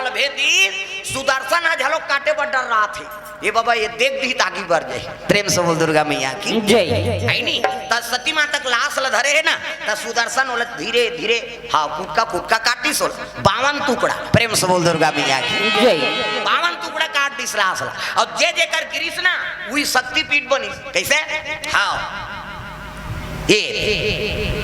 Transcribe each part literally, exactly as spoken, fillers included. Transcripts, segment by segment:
भेदी, सुदर्शन ह घलो काटे बर डर्रात हे। ए बाबा, ए देख दिही त आगी बर जाही। प्रेम से बोल दुर्गा मैया की। जय। हे नी? त सती माता के लाश ल धरे हे ना, त सुदर्शन ओला धीरे धीरे, हाँ, कुतका कुतका काटिस ओला। बावन टुकड़ा। प्रेम से बोल दुर्गा मैया की। जय। बावन टुकड़ा काट दिस लाश ला। अउ जे जेकर गिरिस ना, उही शक्तिपीठ बनिस। कइसे? हाँ। ए,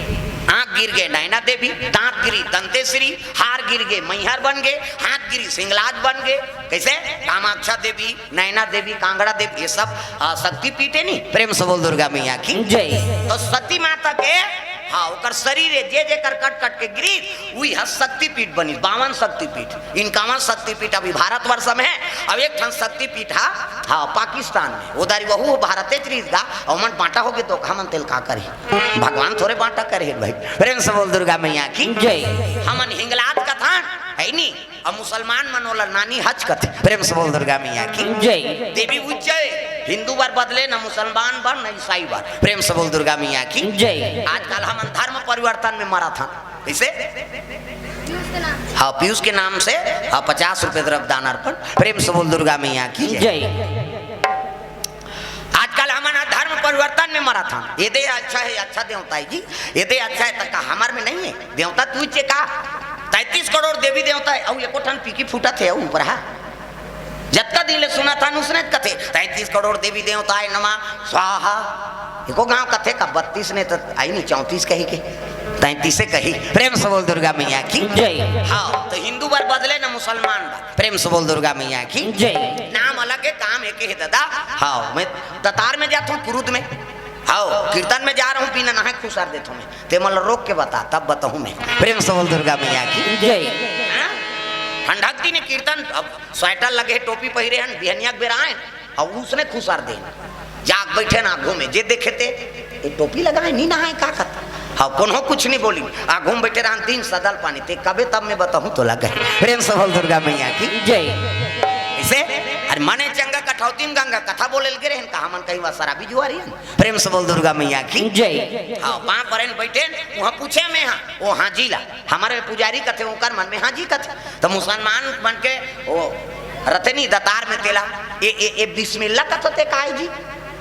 आँख गिर गे नैना देवी, दाँत गिरी दंतेश्वरी, हार गिर गे मैहर बन गे, हाथ गिरी हिंगलाज बन गे। कइसे? कामाक्षा देवी, नैना देवी, कांगड़ा देवी, ए सब, आ, शक्तिपीठ हे नी। प्रेम से बोल दुर्गा मैया की। जय। त सती माता के, हाँ, ओकर शरीर हे, जे जेकर कट कट के गिरिस, उही ह शक्तिपीठ बनिस, बावन शक्तिपीठ। इनकावन शक्तिपीठ अभी भारतवर्ष में हे, अउ एक ठन शक्तिपीठ ह, हाँ, पाकिस्तान में। ओ दारी वहू भारते च रिहिस गा, अउ हमन बाँटा होगे त हमन तेला का करही? भगवान थोरे बाँटा करे हे भाई। प्रेम से बोल दुर्गा मैया की। जय। हमन हिंगलाज कथन, हे नी? अउ मुसलमान मन ओला नानी हज कथे। प्रेम से बोल दुर्गा मैया की। जय। देवी उज्जय, हिंदू बर बदले, न मुसलमान बर, न ईसाई बर। प्रेम से बोल दुर्गा मैया की। जय। आजकल हमन धर्म परिवर्तन में मरत हन। कइसे? हाँ, पीयूष के नाम से, हाँ, पचास रुपए द्रव्य दान अर्पण। प्रेम से बोल दुर्गा मैया की। जय। आजकल हमन ह धर्म परिवर्तन में मरत हन। ए दे अच्छा हे, अच्छा देवता हे जी, ए दे अच्छा हे, त का हमर में नहीं हे? देवता तुही च हे का? तैंतीस करोड़ देवी देवता हे, अउ एको ठन पीकी फूटत हे, अउ ऊपर हा। जतका दिन ले सुनत हन, उसने कथे, "तैंतीस करोड़ देवी देवताय नमः स्वाहा।" एको गांव कथे का बत्तीस ने त आई नहीं, चौंतीस कही के, तैंतीसे कही। प्रेम से बोल दुर्गा मैया की। जय। हाँ, त हिंदू बर बदले न मुसलमान बर। प्रेम से बोल दुर्गा मैया की। जय। नाम अलग हे, काम एके हे दादा। हाँ, मैं दतार में जात हूँ, कुरुद में। हाँ, कीर्तन में जा रहा हूँ, बिना नहाए खुसर देत हूँ मैं। ते मन ल रोक के बता, तब बताहूँ मैं। प्रेम से बोल दुर्गा मैया की। जय। हाँ? ठंडक दिन हे, कीर्तन, अब स्वेटर लगे हे, टोपी पहिरे हन, बिहनिया के बेरा आए, अउ उसने खुसर दे। जाग बइठे ना आघू में, जे देखे ते, "ए टोपी लगाए, नी नहाए, का करत?" हाँ, कोनो कुछ नहीं बोली। आघू में बइठे रहन, दिन सदल पानी, ते कबे तब मैं बताहूँ तोला कहे। प्रेम से बोल दुर्गा मैया की। जय। अइसे, अरे मने चंगा कठौती में गंगा, कथा बोले लगे रहन, कहा मन कहीं वा शराबी जुआरी हन। प्रेम से बोल दुर्गा मैया की। जय। हाँ, पाँव परेन बइठेन, उहाँ पूछे में हाँ, ओ हाँ जी ला। हमर में पुजारी कथे, ओकर मन में हाँ जी कथे। त मुसलमान मन के ओ रथे नी दतार में तेला, "ए, ए, ए बिस्मिल्ला कथो ते काय जी?"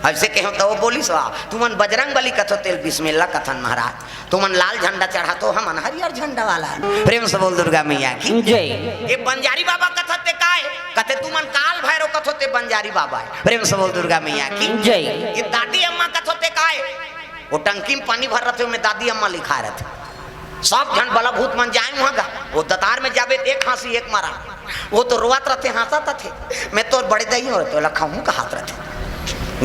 अइसे कहेंव त ओ बोलिस, "वाह, तुमन बजरंग बली कथो तेला बिस्मिल्ला कथन महाराज, तुमन लाल झंडा चढ़ाथो, हमन हरियर झंडा वाला।" प्रेम से बोल दुर्गा मैया की। जय। "ए बंजारी बाबा कथो ते काय?" कथे, "तुमन काल भैरव कथो ते बंजारी बाबा हे।" प्रेम से बोल दुर्गा मैया की। जय। "ए दादी अम्मा कथो ते काय?" ओ टंकी में पानी भर रथे, ओमे दादी अम्मा लिखाय रथे। सब झन बलाभूत मन जाए उहाँ गा, ओ दतार में जाबे त एक हाँसी एक मरा। ओ तो रोवत रथे, हाँसत रथे। "मैं तोर बड़े दाई हों रे, तोला खाहूँ," कहत रथे।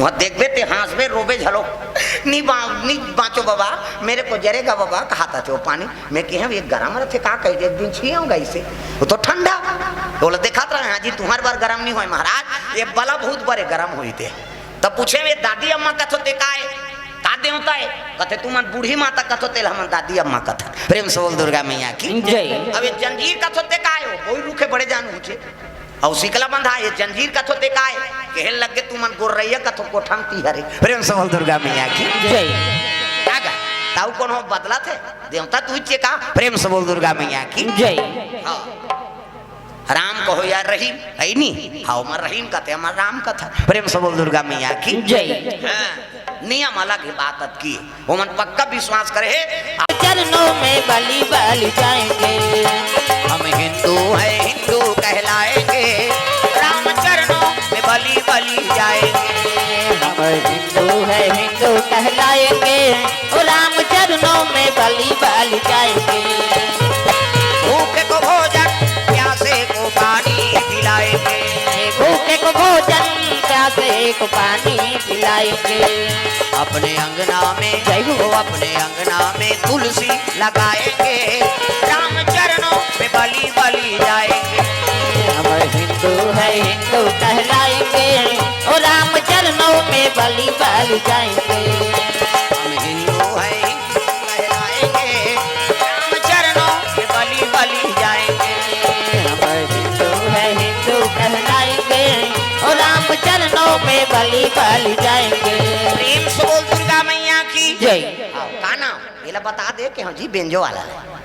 उहाँ देखबे ते हाँसबे, रोबे झलो। "नी बा-, नी बाँचो बाबा, मेरे को जरेगा बाबा," कहत रथे ओ पानी। मैं कहेंव, "ये गरम रथे का?" कहे, "एक दिन छिएंव गा इसे, ओ तो ठंडा।" ओला देखत रहे, "हाँ जी, तुम्हर बर गरम नी होय महाराज, ये बलाभूत बर गरम होही ते।" तब पूछेंव, "ए दादी अम्मा कथो ते काय? का देवता हे?" कथे, "तुमन बूढ़ी माता कथो तेला हमन दादी अम्मा कथन।" प्रेम से बोल दुर्गा मैया की। जय। "अब ए जंजीर कथो ते काय हो?" कोई रुखे बड़े जान ऊँचे। अउ सिकला बंधा, "ए जंजीर कथो ते काय?" कहे लगे, "तुमन गोर्रैया कथो कोठा म तिहरे।" प्रेम से बोल दुर्गा मैया की। जय। का गा? ताऊ कोनो बदलत हे? देवता तुही च हे का? प्रेम से बोल दुर्गा मैया की। जय। हाँ। राम कहो या रहीम, हे नी? हाँ, ओमा रहीम कथे, ओमा राम कथा। प्रेम से बोल दुर्गा मैया की। जय। हाँ, नियम अलग हे बात अतकी। ओमन पक्का विश्वास करे हे। चरणों में बलि बलि जाएंगे। हम हिंदू हैं, हिंदू कहलाएंगे। राम चरणों में बलि बलि जाएंगे। हम हिंदू हैं, हिंदू कहलाएंगे। ओ राम चरणों में बलि बलि जाएंगे। भूखे को भोजन, प्यासे को पानी पिलाएंगे। भूखे को भोजन, प्यासे को पानी पिलाएंगे। अपने अंगना में, जय हो। अपने अंगना में तुलसी लगाएंगे। राम चरणों में बलि बलि जाएंगे। हम हिंदू हैं, हिंदू कहलाएंगे। ओ राम चरणों में बलि बलि जाएंगे। हम हिंदू हैं, हिंदू कहलाएंगे। राम चरणों में बलि बलि जाएंगे। हम हिंदू हैं, हिंदू कहलाएंगे। ओ राम चरणों में बलि बलि जाएंगे। प्रेम से बोल दुर्गा मैया की। जय। हाँ, का नाम? एला बता दे के हाँ जी, बेंजो वाला ले।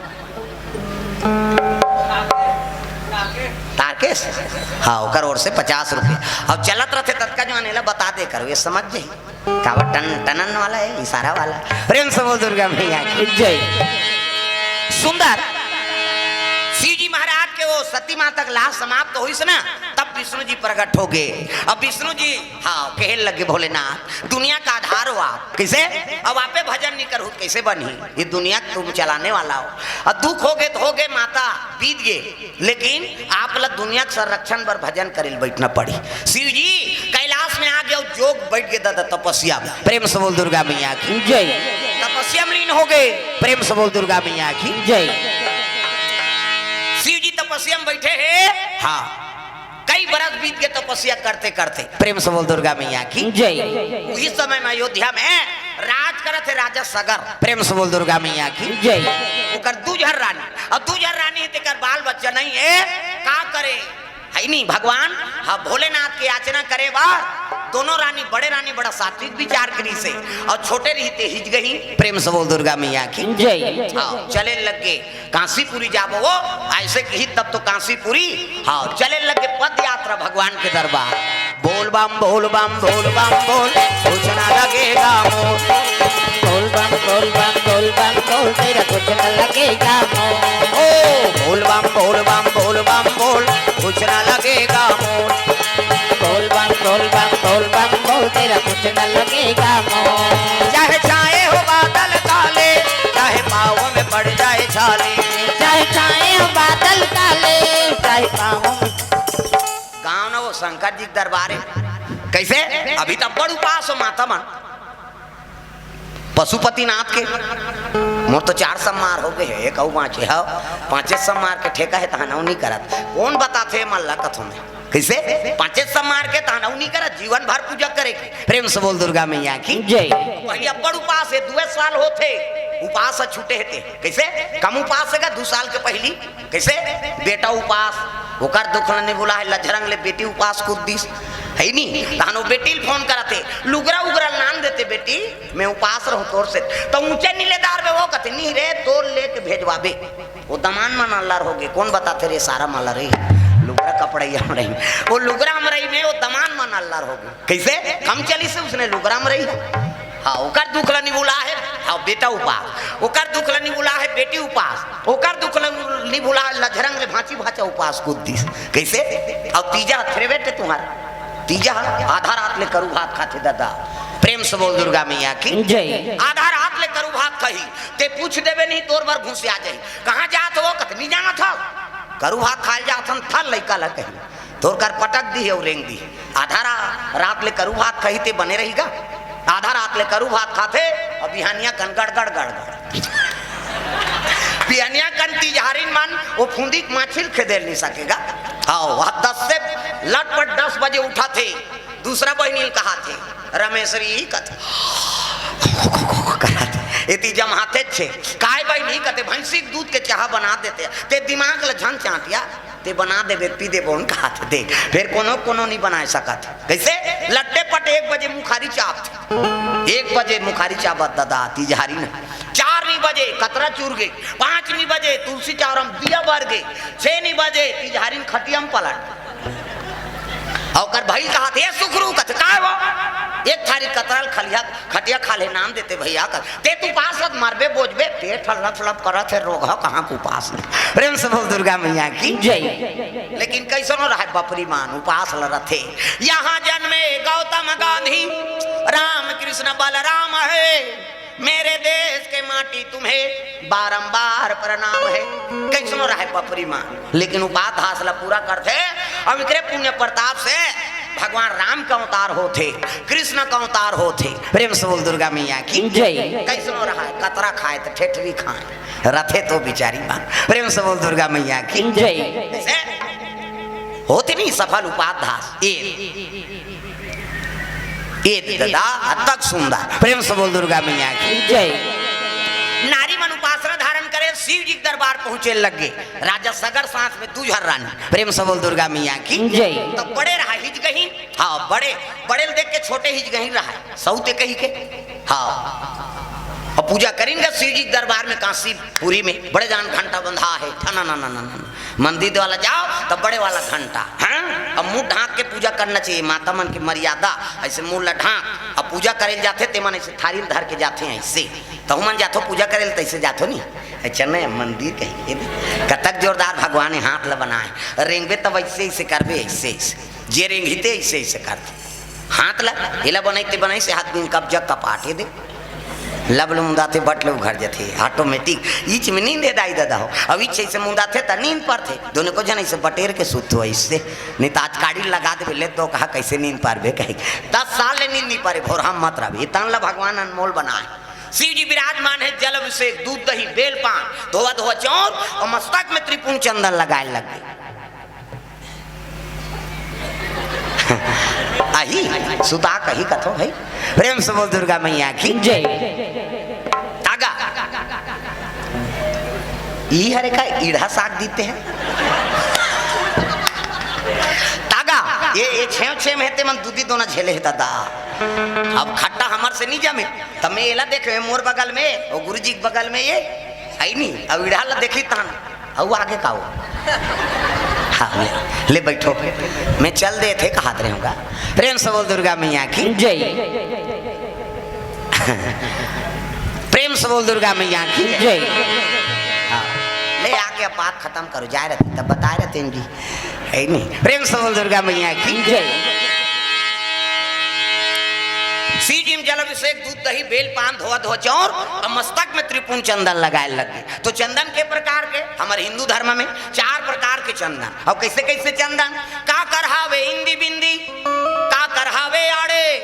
हाँ, ओकर ओर से पचास रुपया। अब चलत रथे ततका जो आने ला बता दे करो, ये समझ जाई। काबर टन, टनन वाला है, इशारा वाला। प्रेम से बोल दुर्गा मैया की। जय। सुंदर। शिव जी महाराज के वो सती माता के लाश समाप्त होइस ना, तब विष्णु जी प्रकट हो गए। अब विष्णु जी, हाँ, कहे लगे भोलेनाथ, दुनिया का आधार हो आप, कैसे? अब आपे भजन नहीं करू, कैसे बनी? ये दुनिया तुम चलाने वाला हो। अब दुख हो गए तो हो गए माता, बीत गए, लेकिन आप ला दुनिया के संरक्षण बर भजन करेल बैठना पड़ी। शिव जी कैलाश में आ गए, जोग बैठ गए दादा तपस्या में। प्रेम से बोल दुर्गा मैया की। जय। तपस्या में लीन हो गए। प्रेम से बोल दुर्गा मैया की। जय। शिव जी तपस्या में बैठे हैं। हाँ, कई बरस बीत गए तपस्या करते करते। प्रेम से बोल दुर्गा मैया की। जय। उही समय में अयोध्या में राज करत है राजा सगर। प्रेम से बोल दुर्गा मैया की। जय। ओकर दू झन रानी, अब दू झन रानी है, तेकर बाल बच्चा नहीं है, का करे? है नहीं भगवान। हाँ, भोलेनाथ के याचना करे बार दोनों रानी, बड़े रानी बड़ा सात्विक विचार करी से, और छोटे रहिते हिज गई। प्रेम से बोल दुर्गा मैया की। जय। हाँ, चले लग गए काशीपुरी जाबो वो, ऐसे कही तब तो काशीपुरी। हाँ, चले लग गए पद यात्रा भगवान के दरबार। बोल बम बोल बम बोल बम बोल, कुछ ना लगेगा मोल। बोल बम बोल बम बोल बम बोल, तेरा कुछ न लगेगा मोल। ओ, बोल बम बोल बम बोल बम बोल, कुछ ना लगेगा मोल। बोल बम बोल बम बोल बम बोल, तेरा कुछ न लगेगा मोल। चाहे छाए हो बादल काले, चाहे पाँव में पड़ जाए छाले। चाहे छाए हो बादल काले, चाहे पाँव में। गाँव न वो शंकर जी के दरबार है। कैसे? अभी तो बड़ उपास हो माता मन। पशुपतिनाथ के। मोर तो चार सम्मार हो गए है, एक अऊ बाँचे है, पाँचे सम्मार के ठेका है, तहन अऊ नहीं करत। कौन बताथे मन ला कथों में? कैसे? पाँचे सम्मार के तहन अऊ नहीं करत, जीवन भर पूजा करे के। प्रेम से बोल दुर्गा मैया की। जय। पहले अब्बड़ उपास है, दुए साल होथे, उपास छूटे हेते। कैसे? कम उपास है का दू साल के पहली? कैसे? बेटा उपास, ओकर दुख ल नहीं भुला है, लझरंग ले बेटी उपास कूद दिस, है नी? तहन वो बेटी ल फोन करत हे, लुगरा उगरा लान देते बेटी, मैं उपास रहूं तोर से। तो ऊंचे नीलेदार में वो कहते, नहीं रे, तोर लेके भेजवाबे। वो दमान मन अल्लर हो गए, कौन बताथे रे सारा माला रे, लुगरा कपड़ा ही हम रही, वो लुगरा हम रही में वो दमान मन अल्लर हो गए। कैसे? कम चली से उसने लुगरा में रही है। हाँ, ओकर दुख ल निबुला है, हाँ, बेटा उपास। ओकर दुख ल निबुला है, बेटी उपास। ओकर दुख ल निबुला है, लझरंग ले भांची भांचा उपास कूद दिस। कैसे? अब तीजा थ्रे बेटे तुम्हारा। तीजा आधा रात ले करू भात खाथे दादा। प्रेम से बोल दुर्गा मैया की। जय। आधा रात ले करू भात खाही, ते पूछ देबे नहीं, तोर बर घुसिया जाही। कहाँ जात हो? कत नहीं जाना था, करू भात खाए जात हन, था लइका ला कही। तोर कर पटक दी है, रेंग दी। आधा रा-, रात ले करू भात खाही ते बने रही गा। आधा रात ले करू भात खाथे और बिहानिया कन गड़गड़ गड़गड़। बिहानिया कन तीजहारिन मन वो फुंदी के माछिल खेदेल नहीं सकेगा। हाँ, वह दस से लटपट दस बजे उठा थे, दूसरा बहिनी कहा थे, रमेश्वरी कथे, करा थे, एती जमाते छे, काय बहिनी कथे, भैंसी के दूध के चाह बना देते, ते दिमाग ल झन चाटिया, ते बना देबे, पी देबो, उन कहा थे, दे। फिर कोनो, कोनो नहीं बना सकत। कैसे? लट्टे पट एक बजे मुखारी चाप थे। एक बजे मुखारी चापत दादा, तीजहारी न। चार नहीं बजे कतरा चूर गए, पाँच नहीं बजे तुलसी चावरम दिया बर गए, छह नहीं बजे तीजहारी न खटियम पलट। और कर भाई कहा थे, "ए सुखरू," कथे, "काय वो?" "एक थारी कतरल खलिया, खटिया खा ले, नाम देते भैया कर। ते तू पास मत मरबे, बोझबे, पेट ह लप लप करत है, रोग ह कहाँ को पास नहीं।" प्रेम से बोल दुर्गा मैया की। जय। लेकिन कैसनो रहे बपरी मान, उपास ल रथे। यहाँ जन्मे गौतम गांधी, राम कृष्ण बलराम है। मेरे देश के माटी तुम्हें बारंबार प्रणाम है। कैसनो रहे बपरी मान, लेकिन उपास धास ला पूरा करथे। अब एकरे पुण्य प्रताप से भगवान राम का अवतार होथे, कृष्ण का अवतार होथे। प्रेम से बोल दुर्गा मैया की। जय। कैसनो रहे, कतरा खाए तो ठेठरी खाए, रथे तो बिचारी मान। प्रेम से बोल दुर्गा मैया की। जय। से होते नहीं सफल उपास धास। ये ए दादा, अतक सुंदर। प्रेम से बोल दुर्गा मैया की। जय। नारी मन उपासना धारण करे, शिव जी के दरबार पहुंचे लग गए। राजा सगर साथ में दू झन रानी। प्रेम से बोल दुर्गा मैया की। जय। तो बड़े रहा हिजगहीन। हाँ, बड़े, बड़े ल देख के छोटे हिजगहीन रहा। सौते कही के। हाँ। अउ पूजा करिन गा शिव जी के दरबार में, काशीपुरी में बड़े जान घंटा बंधा हे, ठना ना ना ना ना। मंदिर वाला जाव त बड़े वाला घंटा, हाँ? अब मुंह ढांक के पूजा करना चाहिए, माता मन के मर्यादा, अइसे मुंह ला ढांक। अब पूजा करे ल जाथे ते मन अइसे थारी ल धर के जाथे अइसे, तहू मन जाथो पूजा करे ल, तइसे जाथो नी? अच्छा नहीं, मंदिर कही, कतक जोरदार भगवान हे, हाथ ला बनाए, रेंगबे तब अइसे अइसे करबे, अइसे अइसे, जे रेंगही ते अइसे अइसे करथे। हाथ ला, एला बनाई ते बनाई से हाथ बिन कब्जा कपाटे दे। लब ले मुंदाथे, बट ले उघर जथे, automatic। इच में नींद हे दाई ददा हो। अब इच अइसे मुंदाथे त नींद परथे। दोनों को जन अइसे बटेर के सुत हो अइसे। नहीं त आज काड़ी लगा देबे, ले तो कहा कइसे नींद परबे कही। दस साल ले नींद नहीं परे, भोरहा मत रहबे। इतन ला भगवान अनमोल बनाए। शिव जी विराजमान हे, जल अभिषेक, दूध दही, बेल पान, धोवा धोवा चाउर अउ मस्तक में त्रिपुंड चंदन लगाए लग गे। अही सुता कही कथो भाई, प्रेम से बोल दुर्गा मैया की। जय। तागा, ई हरे का ईढ़ा साग दीते हैं। तागा, ये, ये छेम छेम हे ते मन दूधी दोना झेले हे दादा। अब खट्टा हमर से नहीं जमे, त मैं एला देखे मोर बगल में, वो गुरुजी के बगल में ये, आई नहीं, अब ईढ़ा ला देखी तहन। अउ आगे का हो? हाँ, ले, ले बैठो। मैं चल देथे, कहात रहे हूँ गा। प्रेम से बोल दुर्गा मैया की। जय। प्रेम से बोल दुर्गा मैया की। जय। हाँ, ले आके अब बात खतम करो, जाए रहती तब बताए रहते हैं जी, हे नहीं? प्रेम से बोल दुर्गा मैया की। जय। शिव जी में जल अभिषेक, दूध दही, बेल पान, धोवा धोवा चाउर अउ मस्तक में त्रिपुंड चंदन लगाए लग गे। तो चंदन के प्रकार के, हमर हिंदू धर्म में चार प्रकार के चंदन। अउ कइसे कइसे चंदन? काकर हावे इंदी बिंदी, काकर हावे आड़े,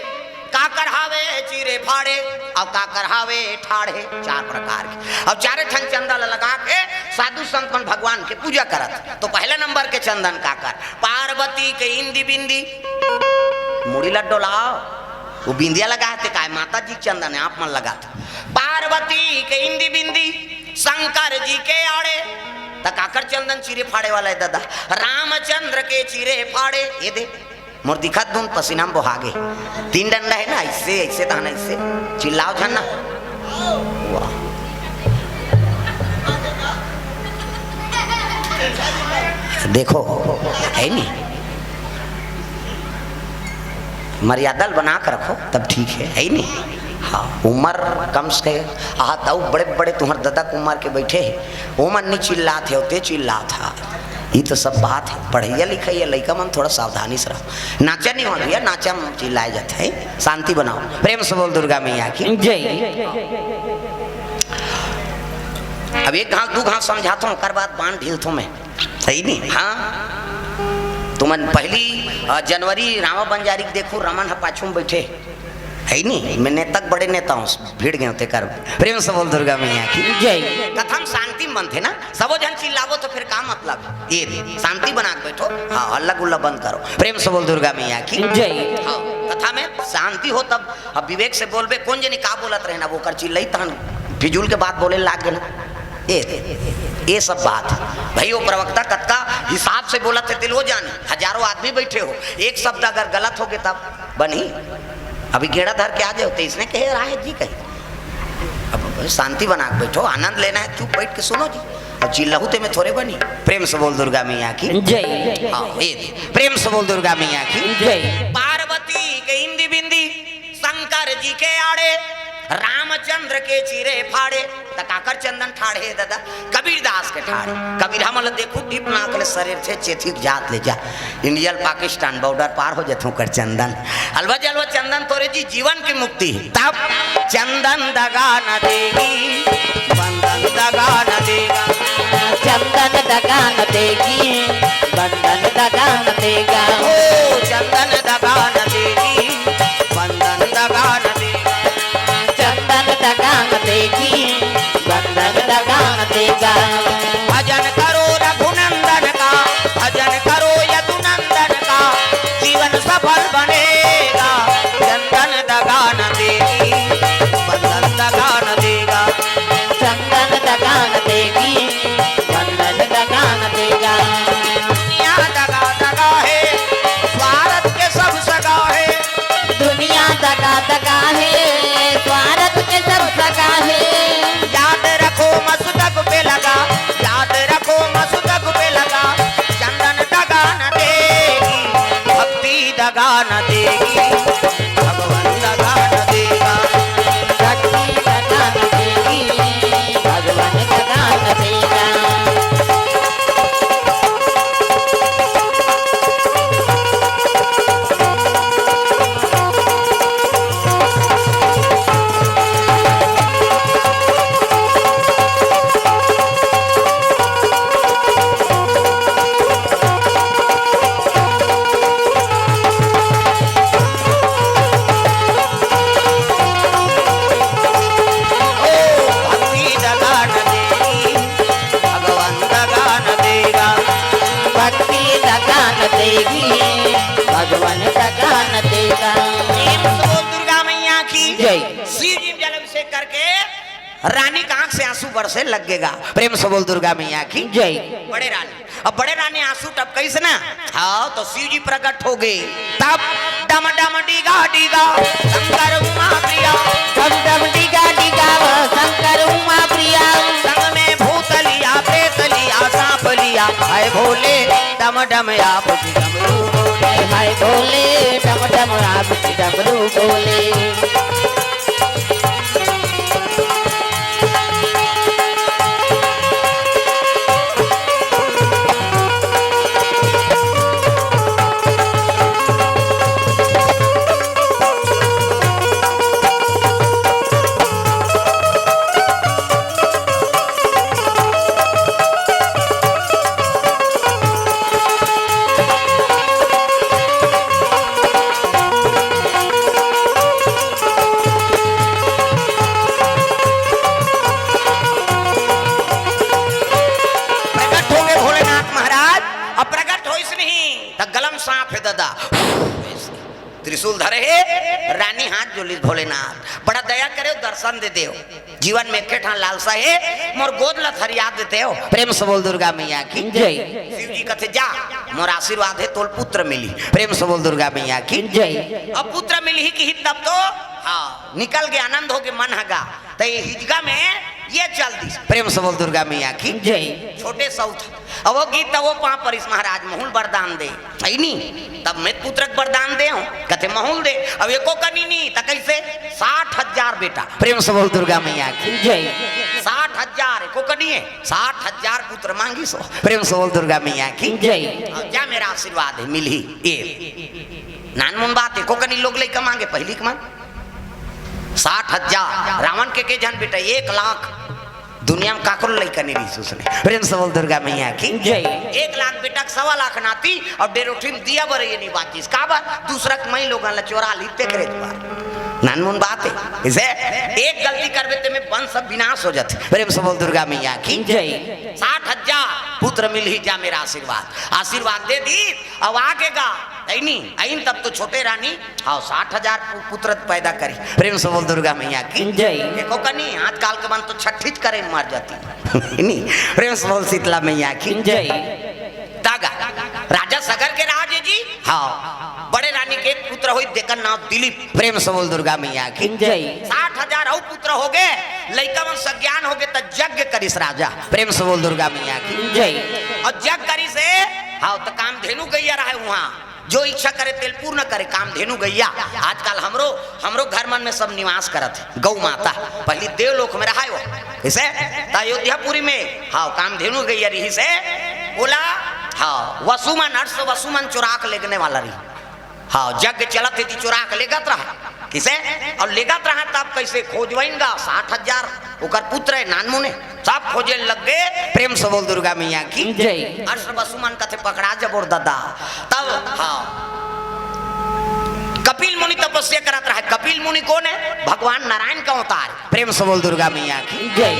काकर हावे चीरे फाड़े, अउ काकर हावे ठाढ़े। चार प्रकार के। अउ चारे ठन चंदन लगा के साधु संत मन भगवान के पूजा करत। तो पहला नंबर के चंदन काकर? पार्वती के इंदी बिंदी, मुड़ी ला डोलाव, वो बिंदिया लगा हे ते काय, माता जी के चंदन हे, आप मन लगात। पार्वती के इंदी बिंदी, शंकर जी के आड़े, त काकर चंदन चीरे फाड़े वाला हे दादा? रामचंद्र के चीरे फाड़े। ये दे, मोर दिखत दुन पसीना में बोहा गे। तीन डंडा हे ना, अइसे, अइसे तहन अइसे, चिल्लाव झन ना। वाह। देखो, हे नहीं? मर्यादा ल बना के रखो, तब ठीक हे, हे नहीं? हाँ, उमर कम से कम, आहा, तउ बड़े-बड़े तुम्हर ददा के उमर के बइठे हे, ओमन नहीं चिल्लात हे, ते चिल्लात हा। ये तो सब बात हे, पढ़इया लिखइया लइका मन थोड़ा सावधानी से रहो। नाचा नहीं हो भैया, नाचा में चिल्लाए जात हे, शांति बनाओ। प्रेम से बोल दुर्गा मैया की। जय। अब एक घांव, दू घांव समझाथों, ओकर बाद बांध ढीलथों मैं। सही नहीं? हाँ। तुमन पहली, अ, जनवरी रामा बंजारी के देखो, रमन ह पाछू में बैठे। हे नहीं? मैं नेता के बड़े नेता हूँ, भिड़ गए तेकर। प्रेम से बोल दुर्गा मैया की। जय। कथा में शांति में बनथे ना, सबो झन चिल्लाबो तो फिर का मतलब? ये रे, शांति बना के बैठो। हाँ, हल्ला गुल्ला बंद करो। प्रेम से बोल दुर्गा मैया की। जय। हाँ, कथा में शांति हो तब। अब विवेक से बोलबे, कोन जनी का बोलत रहे ना, ओकर चिल्लई तहन फिजूल के बात बोले लाग गे ना। ए, ए सब बात भाई, वो प्रवक्ता कतका हिसाब से बोलत हे, तेल वो जाने। हजारों आदमी बैठे हो, एक शब्द अगर गलत हो गे तब बनही। अभी गेड़ा धर के आ जाओ, तो इसने कहे रहा है जी कहीं। अब शांति बना के बैठो, आनंद लेना है, चुप बैठ के सुनो जी। अब चिल्लाहू ते में थोड़े बनी। प्रेम से बोल दुर्गा मैया की। जय। हाँ, ये दे। प्रेम से बोल दुर्गा मैया की। जय। पार्वती के इंदी बिंदी, शंकर जी के आड़े, रामचंद्र के चीरे फाड़े। त काकर चंदन ठाढ़े हे दादा? कबीरदास के ठाढ़े। कबीर हमन ल देखू, टिप नाक ले सरेर थे, चेथिक जात ले जा। इंडिया ल पाकिस्तान बॉर्डर पार हो जथों कर चंदन। अलवा जलवा चंदन तोरे जी जीवन की मुक्ति हे। तब चंदन दगा न देगी, बंधन दगा न देगा। चंदन दगा न देगी, बंधन दगा न देगा। ओ चंदन दगा न देगी, बंधन दगा न देगा। चंदन दगा न देगी, बंधन दगा न देगा। भजन करो रघुनंदन का, भजन करो यदुनंदन का, जीवन सफल बनेगा। चंदन दगा न देगी, बंधन दगा न देगा। चंदन दगा न देगी, बंधन दगा न देगा। दुनिया दगा दगा हे, स्वार्थ के सब सगा हे। दुनिया दगा दगा हे, स्वार्थ के सब सगा हे। दान देगी, भगवंत दान देगा। शक्ति का दान देगी, भगवान का दान देगा। ओ भक्ति दगान देगी, भगवंत गान देगा। भक्ति दगान देगी, भगवान दगान देगा। प्रेम से बोल दुर्गा मैया की जय। शिव जी जल अभिषेक करके रानी के आंख से आंसू बरसे लगेगा। प्रेम से बोल दुर्गा मैया की जय। बड़े रानी, अब बड़े रानी आंसू टपकाइस ना, हाँ, तो शिव जी प्रकट हो गए। तब डम डम डीगा डीगा शंकर उमा प्रिया। डम डम डीगा डीगा शंकर उमा प्रिया। संग में भूत लिया, प्रेत लिया, सांप लिया, हाय भोले डम डम आप की डमरू बोले। हाय भोले डम डम आप की डमरू बोले। प्रकट होंगे भोलेनाथ महाराज। अब प्रकट होइस नहीं त गलम सांप है दादा। त्रिशूल धरे हे, रानी हाथ जोलिस, भोलेनाथ बड़ा दया करे, दर्शन दे देव। जीवन में एके ठन लालसा हे, मोर गोद ला थरिया देते हो। प्रेम से बोल दुर्गा मैया की जय। शिव जी कथे जा, मोर आशीर्वाद हे, तोल पुत्र मिली। प्रेम से बोल दुर्गा मैया की जय। अब पुत्र मिली ही की तब तो, हाँ, निकल गए, आनंद हो गए मन हगा। त ये हिजगा में ये चल दी। प्रेम से बोल दुर्गा मैया की जय। छोटे सौत, अब वो गीत त वो पाँव परिस महाराज, महूल वरदान दे, है नी? तब में पुत्र के वरदान दे हो, कथे महूल दे। अब एको कनी नी, त कैसे? साठ हजार बेटा। प्रेम से बोल दुर्गा मैया की जय। साठ हजार, एको कनी है, साठ हजार पुत्र मांगी सो। प्रेम से बोल दुर्गा मैया की जय। अब जा मेरा आशीर्वाद है, मिली ये। नानमुन बात, एको कनी लोग लइका मांगे, पहली के मन। साठ हजार, रावण के के झन बेटा, एक लाख। दुनिया में काकरो लइका नहीं रही उसने। प्रेम से बोल दुर्गा मैया की जय। एक लाख बेटा के सवा लाख नाती, और डेरोठी में दिया बर ये नहीं बाचिस। का बा? दूसरा के मई लोगन ला चोरा ली, ते करे बार। नानमुन बात है। इसे एक गलती करबे ते में वंश सब विनाश हो जाते। प्रेम से बोल दुर्गा मैया की जय। साठ हजार पुत्र मिल ही जा मेरा आशीर्वाद, आशीर्वाद दे दी। अब आगे गा, ऐनी, ऐन तब तो छोटे रानी, हाँ, साठ हजार पु-, पुत्र पैदा करी। प्रेम से बोल दुर्गा मैया की जय। देखो कनी, आजकल के मन तो छठीत करे मर जाती। नहीं, प्रेम से बोल शीतला मैया की जय। तागा, राजा सगर के राज जी, हाँ, बड़े रानी के एक पुत्र होई, देकर नाम दिलीप। प्रेम से बोल दुर्गा मैया की जय। साठ हजार और पुत्र हो गए, लइका मन सज्ञान हो गए, त यज्ञ करिस राजा। प्रेम से बोल दुर्गा मैया की जय। और यज्ञ करिस, हाँ, त कामधेनु गैया रहे वहाँ, जो इच्छा करे तेल पूर्ण करे, कामधेनु गैया। आजकल हमरो, हमरो घर मन में सब निवास करत है, गौ माता। पहली देवलोक में रहा है वो, इसे त अयोध्यापुरी में, हाँ, कामधेनु गैया रही से बोला, हाँ, वसुमन, अट्स वसुमन चुराक लेगने वाला रही। हाँ, यज्ञ चलत हे ती चुराक लेगत रहा। किसे? और लेगत रहा तब कैसे खोजवाइन गा? साठ हजार ओकर पुत्र है, नानमुने, सब खोजे लग गए। प्रेम से बोल दुर्गा मैया की जय। अट्स वसुमन कथे पकड़ा जबोर दादा। तब, हाँ, कपिल मुनि तपस्या करत रहा। कपिल मुनि कौन है? भगवान नारायण का अवतार। प्रेम से बोल दुर्गा मैया की जय।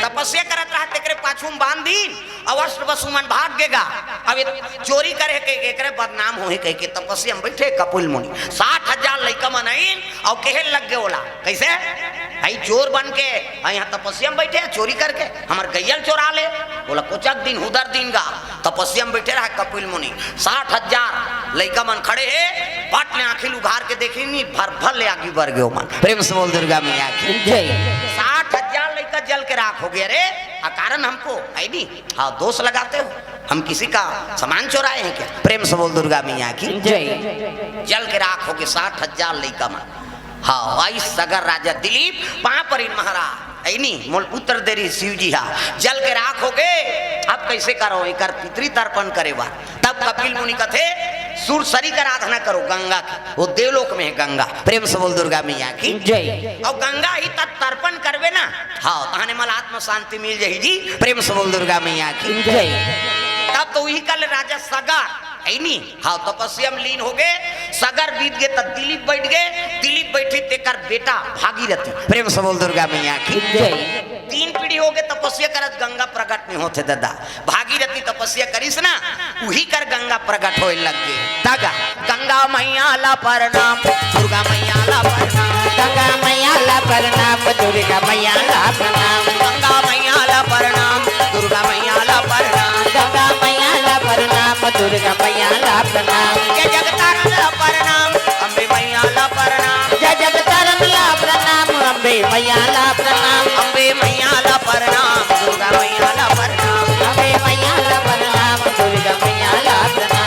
तपस्या करत रहा, तेकरे पाछू में बांध दी, अवश्य वसुमन भाग गेगा। अब ये चोरी करे के, एकरे बदनाम होही कह के तपस्या में बैठे कपिल मुनि। साठ हजार लइका मन आइन और कहे लग गए ओला, कैसे? आई चोर बन के, आ यहाँ तपस्या में बैठे, चोरी करके हमर गैयल चोरा ले। बोला, कोचक दिन, हुदर दिन गा, तपस्या में बैठे रहा कपिल मुनि। साठ हजार लइका मन खड़े हे, पट ले आँखी उघार के देखी नी, भर भर ले आगी बर गयो मन। प्रेम से बोल दुर्गा मैया की जय। साठ हजार लइका जल के राख हो गया रे। आ कारण हमको है नी, हाँ, दोष लगाते हो। हम किसी का सामान चोराए हैं क्या? प्रेम से बोल दुर्गा मैया की। जय। जल के राख होगे साठ हजार लइका मन। हाँ, आई सगर राजा दिलीप, पाँव परिन महाराज, ऐनी मोल पुत्र दे रही शिव जी हा, जल के राख होगे, अब कैसे करो एकर पितृ तर्पण करे बर? तब कपिल मुनि कथे, सूरसरी कर आराधना करो गंगा की, वो देवलोक में है गंगा। प्रेम से बोल दुर्गा मैया की। जय। और गंगा ही तक तर्पण करबे ना, हाँ, तहने मल आत्म शांति मिल जाही जी। प्रेम से बोल दुर्गा मैया की। जय। तब तो वही कल राजा सगर, ऐनी, हाँ, तपस्या में लीन होगे, सगर बीत गे, तब दिलीप बैठ गे, दिलीप बैठी तेकर बेटा भागीरथी। प्रेम से बोल दुर्गा मैया की। जय। तीन पीढ़ी होगे तपस्या करत, गंगा प्रकट नहीं होथे दादा। भागीरथी तपस्या करिस ना, उही कर गंगा प्रकट होए लग गे। तगा गंगा मैया ला प्रणाम, दुर्गा मैया ला प्रणाम। गंगा मैया ला प्रणाम, दुर्गा मैया ला प्रणाम। गंगा मैया ला प्रणाम, दुर्गा मैया ला प्रणाम। गंगा मैया ला प्रणाम, दुर्गा मैया ला प्रणाम। जय जगतारण ला प्रणाम, अम्बे मैया ला प्रणाम। जय जगतारण ला प्रणाम, अम्बे मैया ला प्रणाम। अम्बे मैया ला प्रणाम, दुर्गा मैया ला प्रणाम। अम्बे मैया ला प्रणाम, दुर्गा मैया ला प्रणाम।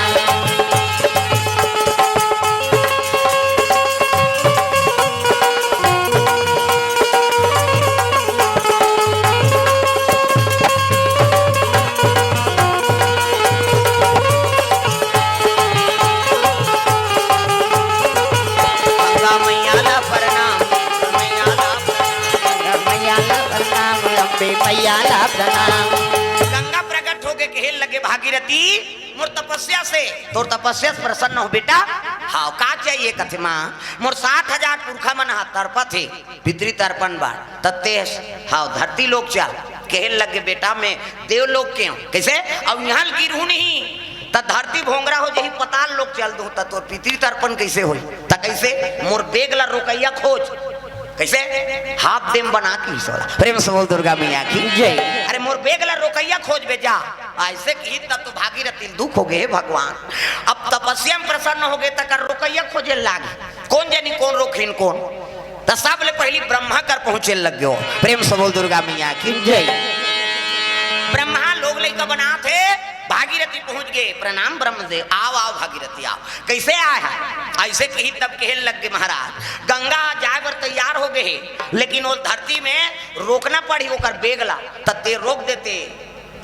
गंगा मैया ला प्रणाम, मैया ला प्रणाम। गंगा मैया ला प्रणाम, अम्बे मैया ला प्रणाम। गंगा प्रकट होके कहे लगे भागीरथी, मोर तपस्या से, तोर तपस्या से प्रसन्न हो बेटा। हाँ, का चाहिए? कथे माँ, मोर साठ हजार पुरखा मन हा तड़पत हे, पितृ तर्पण बर, त तें, हाँ, धरती लोक चल। कहे लगे बेटा, मैं देव लोक के हूँ। कैसे? अब यहाँ गिरहूँ नहीं, त धरती भोंगरा हो जाही, पताल लोक चल दूँ, त तोर पितृ तर्पण कैसे होही? त कैसे? मोर बेग ला रोकैया खोज। कैसे? हाफ देम बना के ही सोला। प्रेम से बोल दुर्गा मैया की। जय। अरे मोर बेग ला रोकैया खोज बे जा। ऐसे कही तब तो भागीरथी दुख होगे, हे भगवान। अब तपस्या में प्रसन्न होगे, तकर रोकैया खोजे लागे। कोन जनी कोन रोकहिन कोन? त सबले पहली ब्रह्मा कर पहुंचे लग गयो। प्रेम से बोल दुर्गा मैया की। जय। ब्रह्मा लोग लइका बनात हे, भागीरथी पहुंच गे। प्रणाम ब्रह्मदेव, आओ, आओ भागीरथी, आओ। कैसे आए हैं? ऐसे कही तब कहे लग गे महाराज, गंगा जाए बर तैयार होगे हे, लेकिन वो धरती में रोकना पड़ही ओकर बेग ला, त तें रोक देते।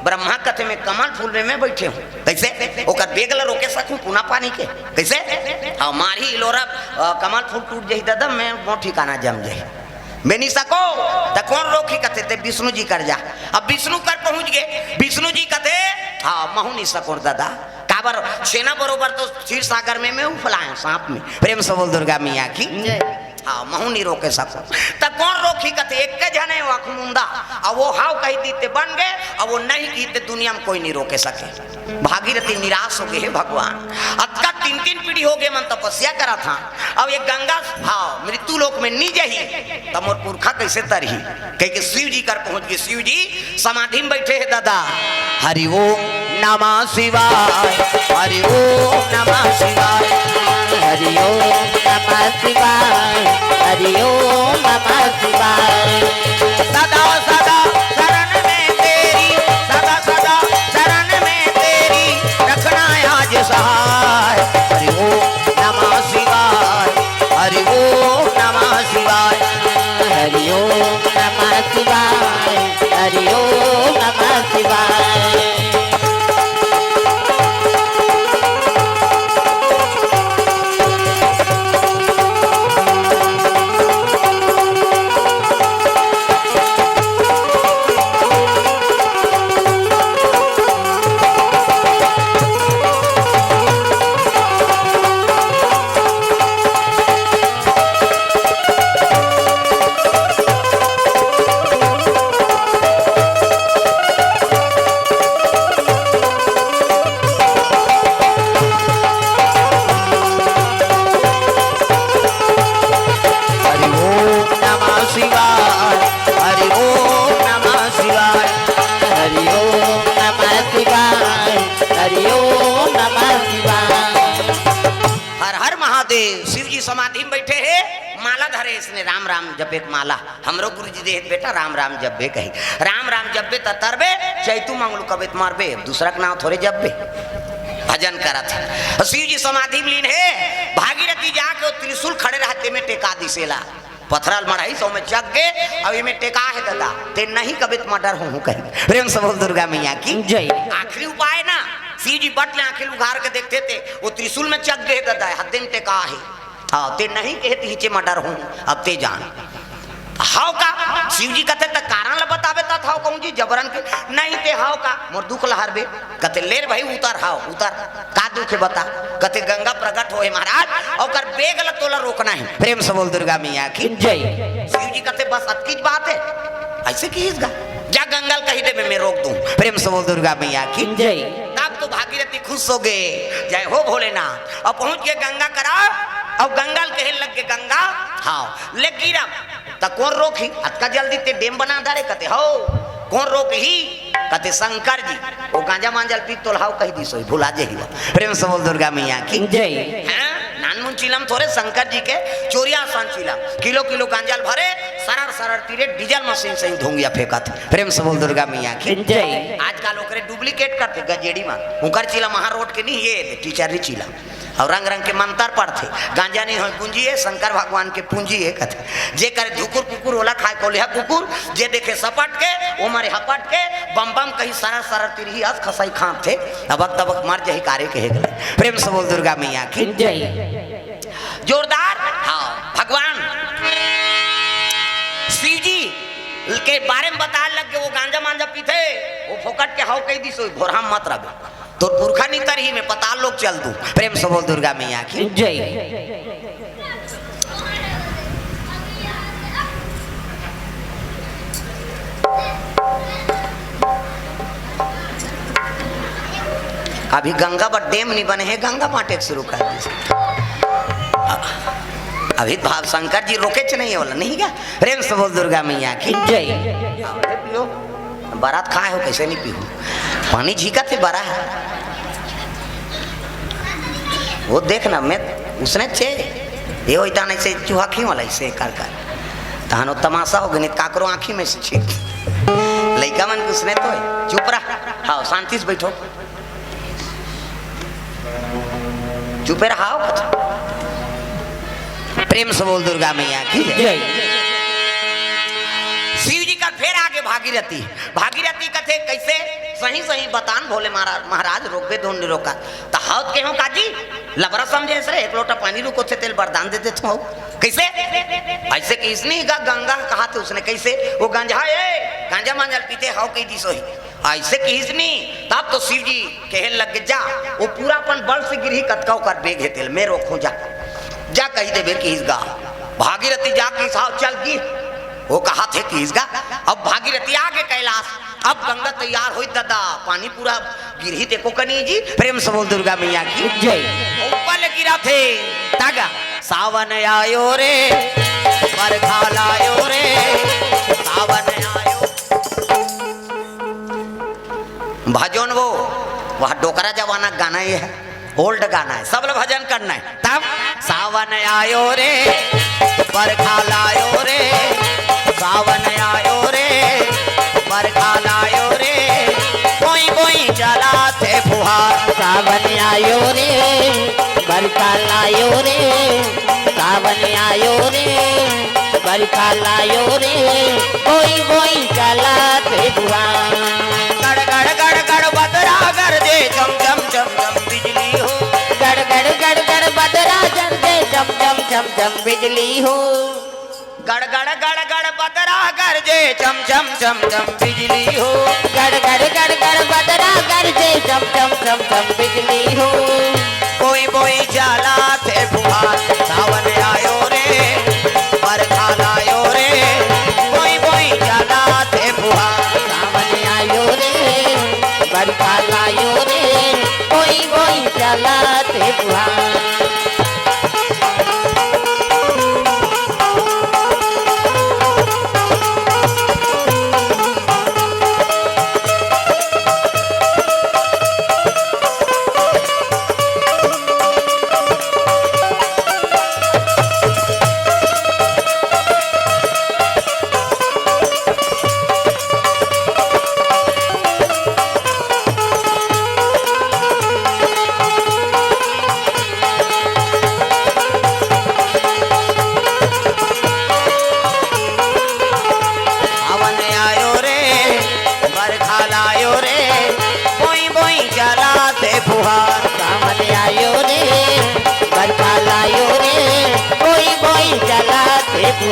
ब्रह्मा कथे, मैं कमल फूल में, में बैठे हूँ, कैसे ओकर बेग ला रोके सकूं पुना पानी के? कैसे? हाँ, मारही इलोरा, अ, कमल फूल टूट जाही दादा, मैं मोर ठिकाना जम जाही। मैं नहीं सको, त कोन रोकही? कथे, तें विष्णु जी कर जा। अब विष्णु कर पहुंच गे, विष्णु जी कथे, हाँ, महूं नहीं सको दादा, काबर छेना बरोबर तो क्षीर सागर में मैं उफलाए हूँ सांप में। प्रेम से बोल दुर्गा मैया की। जय। हाँ, महूं नहीं रोके सको। त कोन रोकही? कथे, एक झने हो अखमुंदा, अब वो हाव कही दी ते बन गे, अब वो नहीं कही ते दुनिया में कोई नहीं रोके सके। भागीरथी निराश होगे, हे भगवान, अतका तीन तीन पीढ़ी होगे मन तपस्या करत हा, अब ये गंगा, हाँ, मृत्यु लोक में नहीं जाही, त मोर पुरखा कैसे तरही? कहिके शिव जी कर पहुंच गे। शिव जी समाधि में बैठे हे दादा। हरि ओम नमः शिवाय, हरि ओम नमः शिवाय, हरि ओम नमः शिवाय, हरि ओम नमः शिवाय। सदा सदा शरण में तेरी, सदा सदा शरण में तेरी, रखना आज सहाय। हरि ओम नमः शिवाय, हरि ओम नमः शिवाय, हरि ओम नमः शिवाय, हरि ओम नमः शिवाय। हरि ओम नमः शिवाय, हरि ओम नमः शिवाय, हरि ओम नमः शिवाय, हरि ओम नमः शिवाय। हर हर महादेव। शिव जी समाधि में बैठे हे, माला धरे इसने, राम राम जपे के माला। हमरो गुरुजी देहे त बेटा राम राम जपबे कही। राम राम जपबे त तरबे, चैतू मंगलू कबे त मरबे, दूसरा के नाव थोरे जपबे। भजन करत हे। अउ शिव जी समाधि में लीन हे। भागीरथी जाके वो त्रिशूल खड़े रहते में टेका दिसेला। पथरा ल मढ़ाइस, ओमे चघ गे, अउ एमे टेका हे ददा, ते नहीं कबे त मर्डर होहूं कही। प्रेम से बोल दुर्गा मैया की जय। आखिरी उपाय ना, शिव जी बट ले आंखी ल उघार के देखथे ते, वो त्रिशूल में चघ गे हे ददा, हद्दे में टेका हे। हाँ, ते नहीं कहे त हिचे मर्डर होहूं, अब ते जान। हव का? शिव जी कथे, "त कारण ल बताबे, तब हव कहूं जी, जबरन के।" "नहीं, ते हव का? मोर दुख ल हरबे।" कथे, "ले रे भाई, उतर, हव, उतर। का दुख हे, बता।" कथे, "गंगा प्रकट होहे महाराज, ओकर बेग ल तोला रोकना हे।" प्रेम से बोल दुर्गा मैया की जय। शिव जी कथे, "बस अतकीच बात हे?" अइसे किहिस गा, "जा गंगा ल कहि देबे, मैं रोक दूं।" प्रेम से बोल दुर्गा मैया की जय। तब तो भागीरथी खुश हो गे, "जय हो भोलेनाथ।" अब पहुंच गे गंगा करा, अब गंगा ल कहे लग गे, "गंगा, हव, ले गिरा।" त कोन रोकही? अतका जल्दी ते डेम बना डारे? कथे, "हव।" "कोन रोकही?" कथे, "शंकर जी।" वो गांजा मांजा ल पी तोला हव कहि दिस होही, भुला जही वो। प्रेम से बोल दुर्गा मैया की जय। हैं? नानमुन चिलम थोरे शंकर जी के, चोरिया असन चिलम। किलो किलो गांजा ल भरे, सरर सरर तीरे डीजल मशीन सही धुंगिया फेंकत। प्रेम से बोल दुर्गा मैया की जय। आजकल ओकरे डुप्लीकेट करथे गजेड़ी मन। उंकर चिलम महारोड के नहीं, ये टीचर री चिलम। अउ रंग रंग के मंतर पढ़थे, गांजा नहीं होय गुंजी हे, शंकर भगवान के पूंजी हे कथे। जे करे धुकुर कुकुर, ओला खाय कोलिहा कुकुर, जे देखे सपट के, ओ मरे हपट के, बम बम कही सरर सरर तिरही अस खसई खांथे, अबक तबक मर जही कारे कहे गले। प्रेम से बोल दुर्गा मैया की जय। जोरदार, हाँ, भगवान शिव जी के बारे में बताय लग गे, वो गांजा मांजा पीथे, वो फोकट के हव कहि दिस होही, भोरहा मत रबे। तोर पुरखा नितर ही में पताल लोक चल दू। प्रेम से बोल दुर्गा मैया की जय। अभी गंगा बर डेम नहीं बने हे, गंगा बांटे के शुरू कर दिस। अभी भाव शंकर जी रोकेच नहीं हे वाला, नहीं क्या? प्रेम से बोल दुर्गा मैया की जय। बरात खाए हो, कइसे नहीं पीहू? पानी झींकत हे, बरा हे। वो देख ना, मैं उसने चे, ये होई ताने से चूहा खी वाला इसे कर कर। तहन वो तमाशा हो गई, नहीं तो काकरो आँखी में से छीन। लइका मन के उसने तो हे। चुप रह, हाँ, शांति से बैठो। चुपे रहा हो। प्रेम से बोल दुर्गा मैया की जय। जय। शिव जी का फेर आगे भागीरथी, भागीरथी कथे, "कइसे सही सही बतान भोले महाराज, महाराज रोकबे धुन निरोका।" त हव त केहूं काजी, लबरा समझे सरे, एक लोटा पानी रुको थे, तेल वरदान दे देत हूं। कइसे? अइसे किहिस नहीं गा, गंगा कहा थे उसने, कइसे? वो गंजा हे, गांजा मांजा ल पीथे, हव कहि दिस होही। अइसे किहिस नहीं, तब तो शिव जी कहे लग गे, "जा, वो पूरा अपन बल से गिरही, कतका ओकर बेग हे तेल, मैं रोकहूं, जा।" जा कहि देबे किहिस गा। भागीरथी जा किहिस, हव चल गिर। वो कहा थे किहिस गा, अब भागीरथी आगे कैलाश, अब गंगा तैयार होई दादा, पानी पूरा गिरही देखो कनी जी। प्रेम से बोल दुर्गा मैया की जय। ऊपर ले गिरा थे, तागा, "सावन आयो रे, बरखा लायो रे, सावन आयो।" भजन वो, वह डोकरा जमाना गाना ये है, ओल्ड गाना है, सब लोग भजन करना है। तब सावन आयो रे, बरखा लायो रे, सावन आयो रे, बरखा लायो रे, कोई कोई चला थे फुहार। सावन आयो रे, बरखा लायो रे, सावन आयो रे, बरखा लायो रे, कोई कोई चला थे फुहार। गड़ गड़ गड़ गड़ बदरा गरजे, चम चम चम चम बिजली हो। गड़ गड़ गड़ गड़ बदरा गरजे, चम चम चम चम बिजली हो। गड़ गड़ गड़ गड़ बदरा गरजे, चम चम चम चम बिजली हो। गड़ गड़ गड़ गड़ बदरा गरजे, चम चम चम चम बिजली हो। बोई बोई चला थे फुहार, सावन आयो रे, बरखा लायो रे। बोई बोई चला थे फुहार। सावन आयो रे, बरखा लायो रे, बोई बोई चला थे फुहार।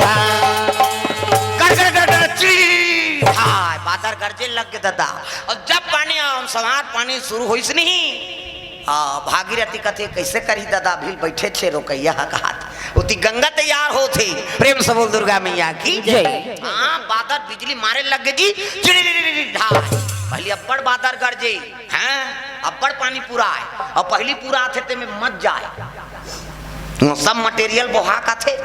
कर कर कर कर, चीर, हाय, बादर गरजे लग गे ददा। अउ जब पानी, अउ सवार पानी शुरू होइस नहीं, हाँ, भागीरथी कथे, "कइसे करही ददा, अभी बइठे छे रोकइया ह," कहात। ओती गंगा तैयार होथे। प्रेम से बोल दुर्गा मैया की जय। हाँ, बादर बिजली मारे लग गे जी, चिड़ी ढाय। पहिली अब्बड़ बादर गरजे, हाँ, अब्बड़ पानी पूरा आय, अउ पहिली पूरा आथे तेमे मत जाय। वो सब material बोहा कथे,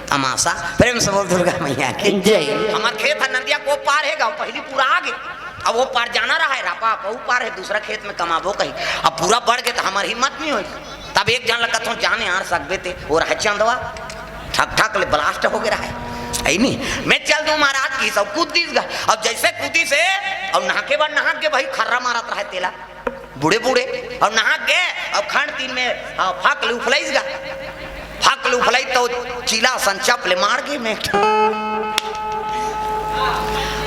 तमाशा। प्रेम से बोल दुर्गा मैया की जय। हमर खेत ह नदिया को पार हे गा, पहिली पूरा आगे, अब वो पार जाना रहा है, रापा, अब वो पार है, दूसरा खेत में कमाबो कही, अब पूरा बढ़ गे त हमर हिम्मत नहीं होई। तब एक झन ल कथों, "जाने आर सकबे ते," वो रहे चंदवा, ठक ठक ले blast हो गे रहा है, है नी? "मैं चल दूं महाराज," किहिस, अउ कूद दिस गा। अब जइसे कूदिस हे, अउ नहाके बर नहाके भाई खर्रा मारत रहे तेला, बूड़े बूड़े, अउ नहाके गे, अउ खंड तीन में, हाँ, फाक ले उफलाइस गा, फाक ले उफलाइस त चीला असन चप ले मार गे में।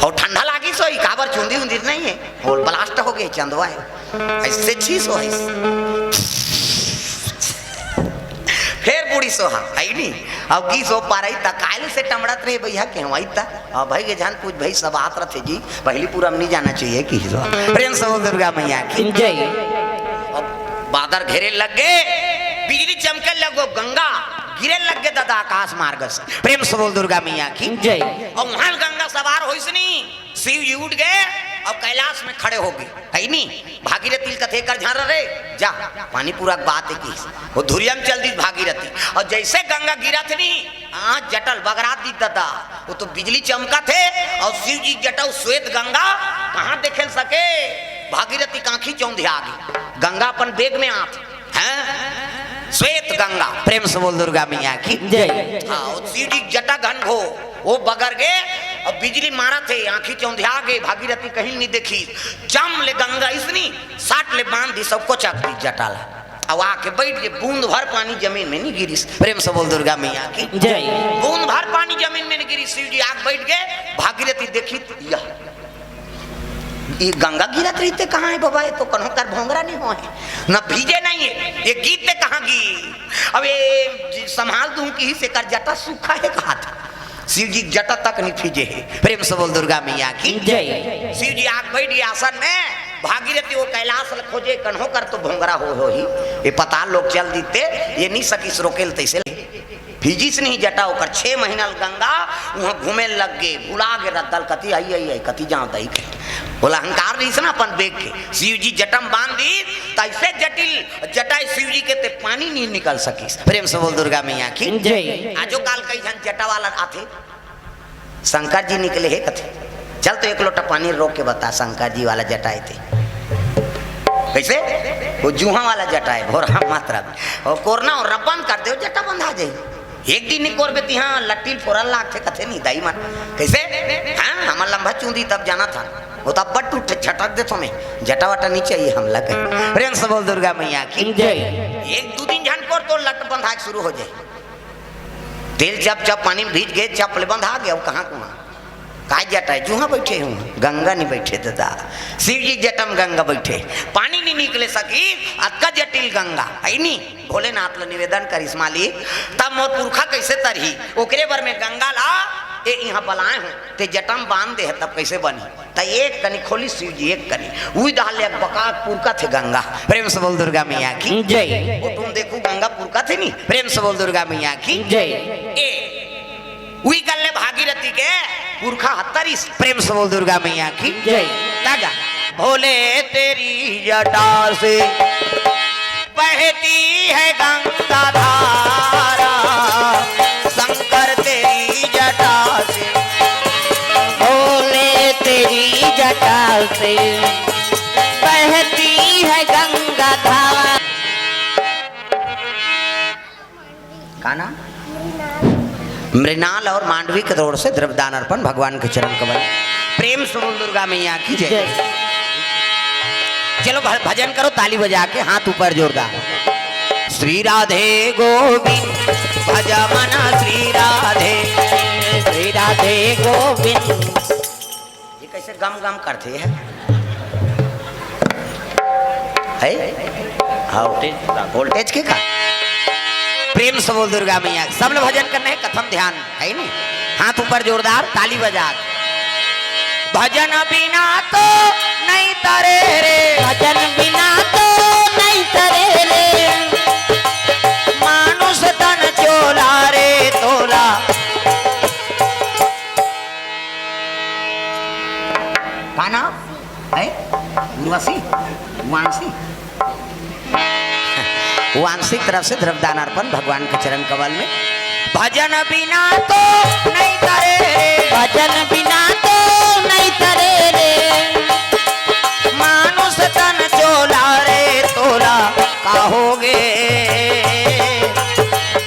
अउ ठंडा लागिस होही, काबर चुंदी उंदी नहीं है, अउ blast हो गे चंदवा हे, अइसे छीस होही। फेर बूड़िस होही, है नी? अब गिस ओ पारई त कायल से टमड़त रहे भैया, केहवाई त। अब भाई के झन पूछ भाई, सब आत रथे जी, पहिली पूरा में नहीं जाना चाहिए किहिस होही। प्रेम से बोल दुर्गा मैया की जय। अब बादर घेरे लग गे, बिजली चमके लग गे, गंगा गिरे लग गे ददा आकाश मार्ग से। प्रेम से बोल दुर्गा मैया की जय। अउ वहां गंगा सवार होइस नहीं, शिव जी उठ गे अउ कैलाश में खड़े हो गे, है नी? भागीरथी ल कथे, "कर झार रे, जा, पानी पूरा के बात हे," किहिस। वो धुरिया में चल दिस भागीरथी, अउ जइसे गंगा गिरत हे नी, आंच जटा ल बगरा दिस ददा, वो तो बिजली चमकत हे, अउ शिव जी के जटा, वो श्वेत गंगा कहां देखे ल सके? भागीरथी के आंखी चौंधिया गे, गंगा अपन बेग में आत हे। हैं? श्वेत गंगा, प्रेम से बोल दुर्गा मैया की जय। हाँ, वो शिव जी के जटा घन घोर, वो बगर गे, अउ बिजली मारत हे, आंखी चौंधिया गे, भागीरथी कहीं नहीं देखिस, चम ले गंगा अइसनी, सट ले बांध दिस, सब कोचक दिस जटा ला। अउ आके बइठ गे, बूंद भर पानी जमीन में नहीं गिरिस। प्रेम से बोल दुर्गा मैया की जय। बूंद भर पानी जमीन में नहीं गिरिस। शिव जी आके बइठ गे, भागीरथी देखिस, यह ये गंगा गिरत रहिथे कहाँ हे बाबा? ये तो कन्हो कर भोंगरा नहीं होय, न भीजे नहीं हे, ये गिरथे कहाँ गिस? अब ये संभाल दूं किहिस, एकर जटा सूखा हे कहात। शिव जी के जटा तक नहीं भीजे हे। प्रेम से बोल दुर्गा मैया की जय। शिव जी आके बइठ गे आसन में, भागीरथी वो कैलाश ल खोजे, कन्हो कर तो भोंगरा होय होही, ये पताल लोक चल दिस ते, ये नहीं सकिस रोके ल तइसे। भीजिस नहीं जटा ओकर, छह महीना ल गंगा उहाँ घूमे लग गे, भुला गे रद्दा ल, कति आई, आई, आई, कति जांव दई के। ओला अहंकार रहिस ना अपन बेग के। शिव जी जटा म बांध दिस, त अइसे जटिल जटा हे शिव जी के, ते पानी नहीं निकल सकिस। प्रेम से बोल दुर्गा मैया की जय। आजो काल कई झन जटा वाला आथे, शंकर जी निकले हे कथे, "चल तो एक लोटा पानी रोक के बता, शंकर जी वाला जटा हे ते।" कइसे? वो जूहा वाला जटा हे, भोरा मात्रा में। अउ कोरना अउ रब्बन कर दे, जटा बंधा जाही। एक दिन नहीं कोरबे त इहाँ लट्टी ल फोरन लागथे कथे नहीं दाई मन। कइसे? हाँ, हमर लंबा चूंदी तब जानथन। वो त अब्बड़ टूट छटक देथों मैं। जटा वटा नहीं चाहिए हमला कहे। प्रेम से बोल दुर्गा मैया की जय। एक दू दिन झन कोर तो लट बंधा के शुरू हो जाए। तेल चप चप पानी में भीज गे, चप ले बंधा गे, अब कहाँ कुहाँ? काय जटा हे? जूहा बइठे हूँ, गंगा नहीं बइठे ददा। शिव जी जटा म गंगा बइठे, पानी नहीं निकले सकिस, अतका जटिल गंगा, है नी? भोलेनाथ ल निवेदन करिस, "मालिक, तब मोर पुरखा कइसे तरही? ओकरे बर में गंगा ला ए इहाँ बलाए हूँ, ते जटा म बांध दे हे, तब कइसे बनही?" त एक कनी खोलिस शिव जी, एक कनी। उही डाहर ले बका पुरकथे गंगा। प्रेम से बोल दुर्गा मैया की जय। वो तुम देखू गंगा पुरकथे नी। प्रेम से बोल दुर्गा मैया की जय। ए, उही कर ले भागीरथी के पुरखा ह तरिस। प्रेम से बोल दुर्गा मैया की जय। ताजा। भोले तेरी जटा से बहती है गंगा धारा, शंकर तेरी जटा से, भोले तेरी जटा से बहती है गंगा धारा। का नाम? मृणाल और मांडवी के रोड से द्रव्यदान अर्पण भगवान के चरण कमल। प्रेम से बोल दुर्गा मैया की जय। जय। चलो भ-, भजन करो ताली बजा के, हाथ ऊपर जोरदार। श्री राधे गोविंद भज मन श्री राधे, श्री राधे गोविंद। ये कइसे गम गम करथे ये? है? हाँ, voltage के का? प्रेम से बोल दुर्गा मैया। सब लोग भजन करना है, कथम ध्यान है नहीं? हाथ ऊपर जोरदार ताली बजा। भजन बिना तो नहीं तरे रे। भजन बिना तो नहीं तरे रे। मानुष तन चोला रे तोला। का नाम है? उर्वशी? वांशी? वांशिक तरफ से द्रव्यदान अर्पण भगवान के चरण कमल में। भजन बिना तो नहीं तरे रे। भजन बिना तो नहीं तरे रे। मानुष तन चोला रे तोला का होगे।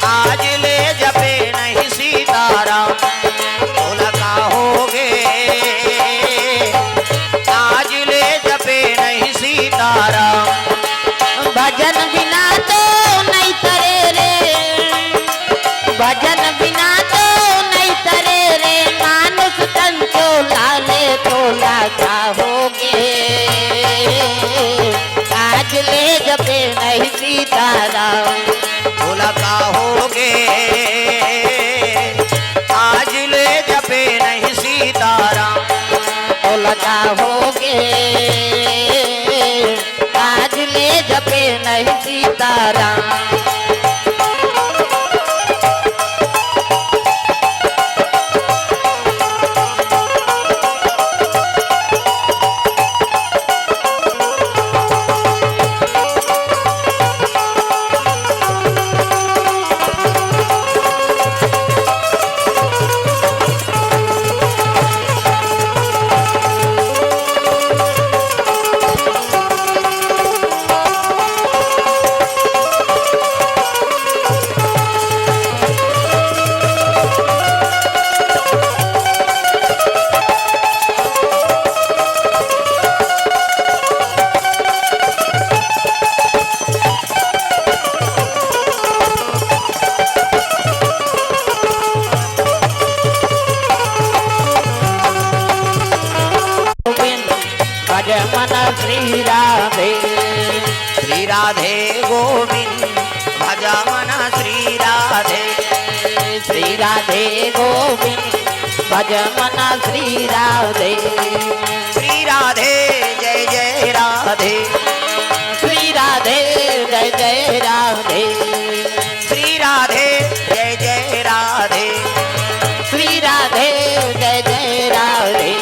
आज ले जपे नहीं सीताराम तोला का होगे। आज ले जपे नहीं सीताराम। भजन बिना तो नहीं तरे रे। भजन बिना तो नहीं तरे रे। मानुष तन चोला रे तोला का होगे। आज ले जपे नहीं सीताराम तोला का होगे। आज ले जपे नहीं सीताराम तोला का होगे। आज ले जपे नहीं सीताराम। गोविंद भज मन श्री राधे। श्री राधे गोविंद भज मन श्री राधे। श्री राधे गोविंद भज मन श्री राधे। श्री राधे जय जय राधे। श्री राधे जय जय राधे। श्री राधे जय जय राधे। श्री राधे जय जय राधे।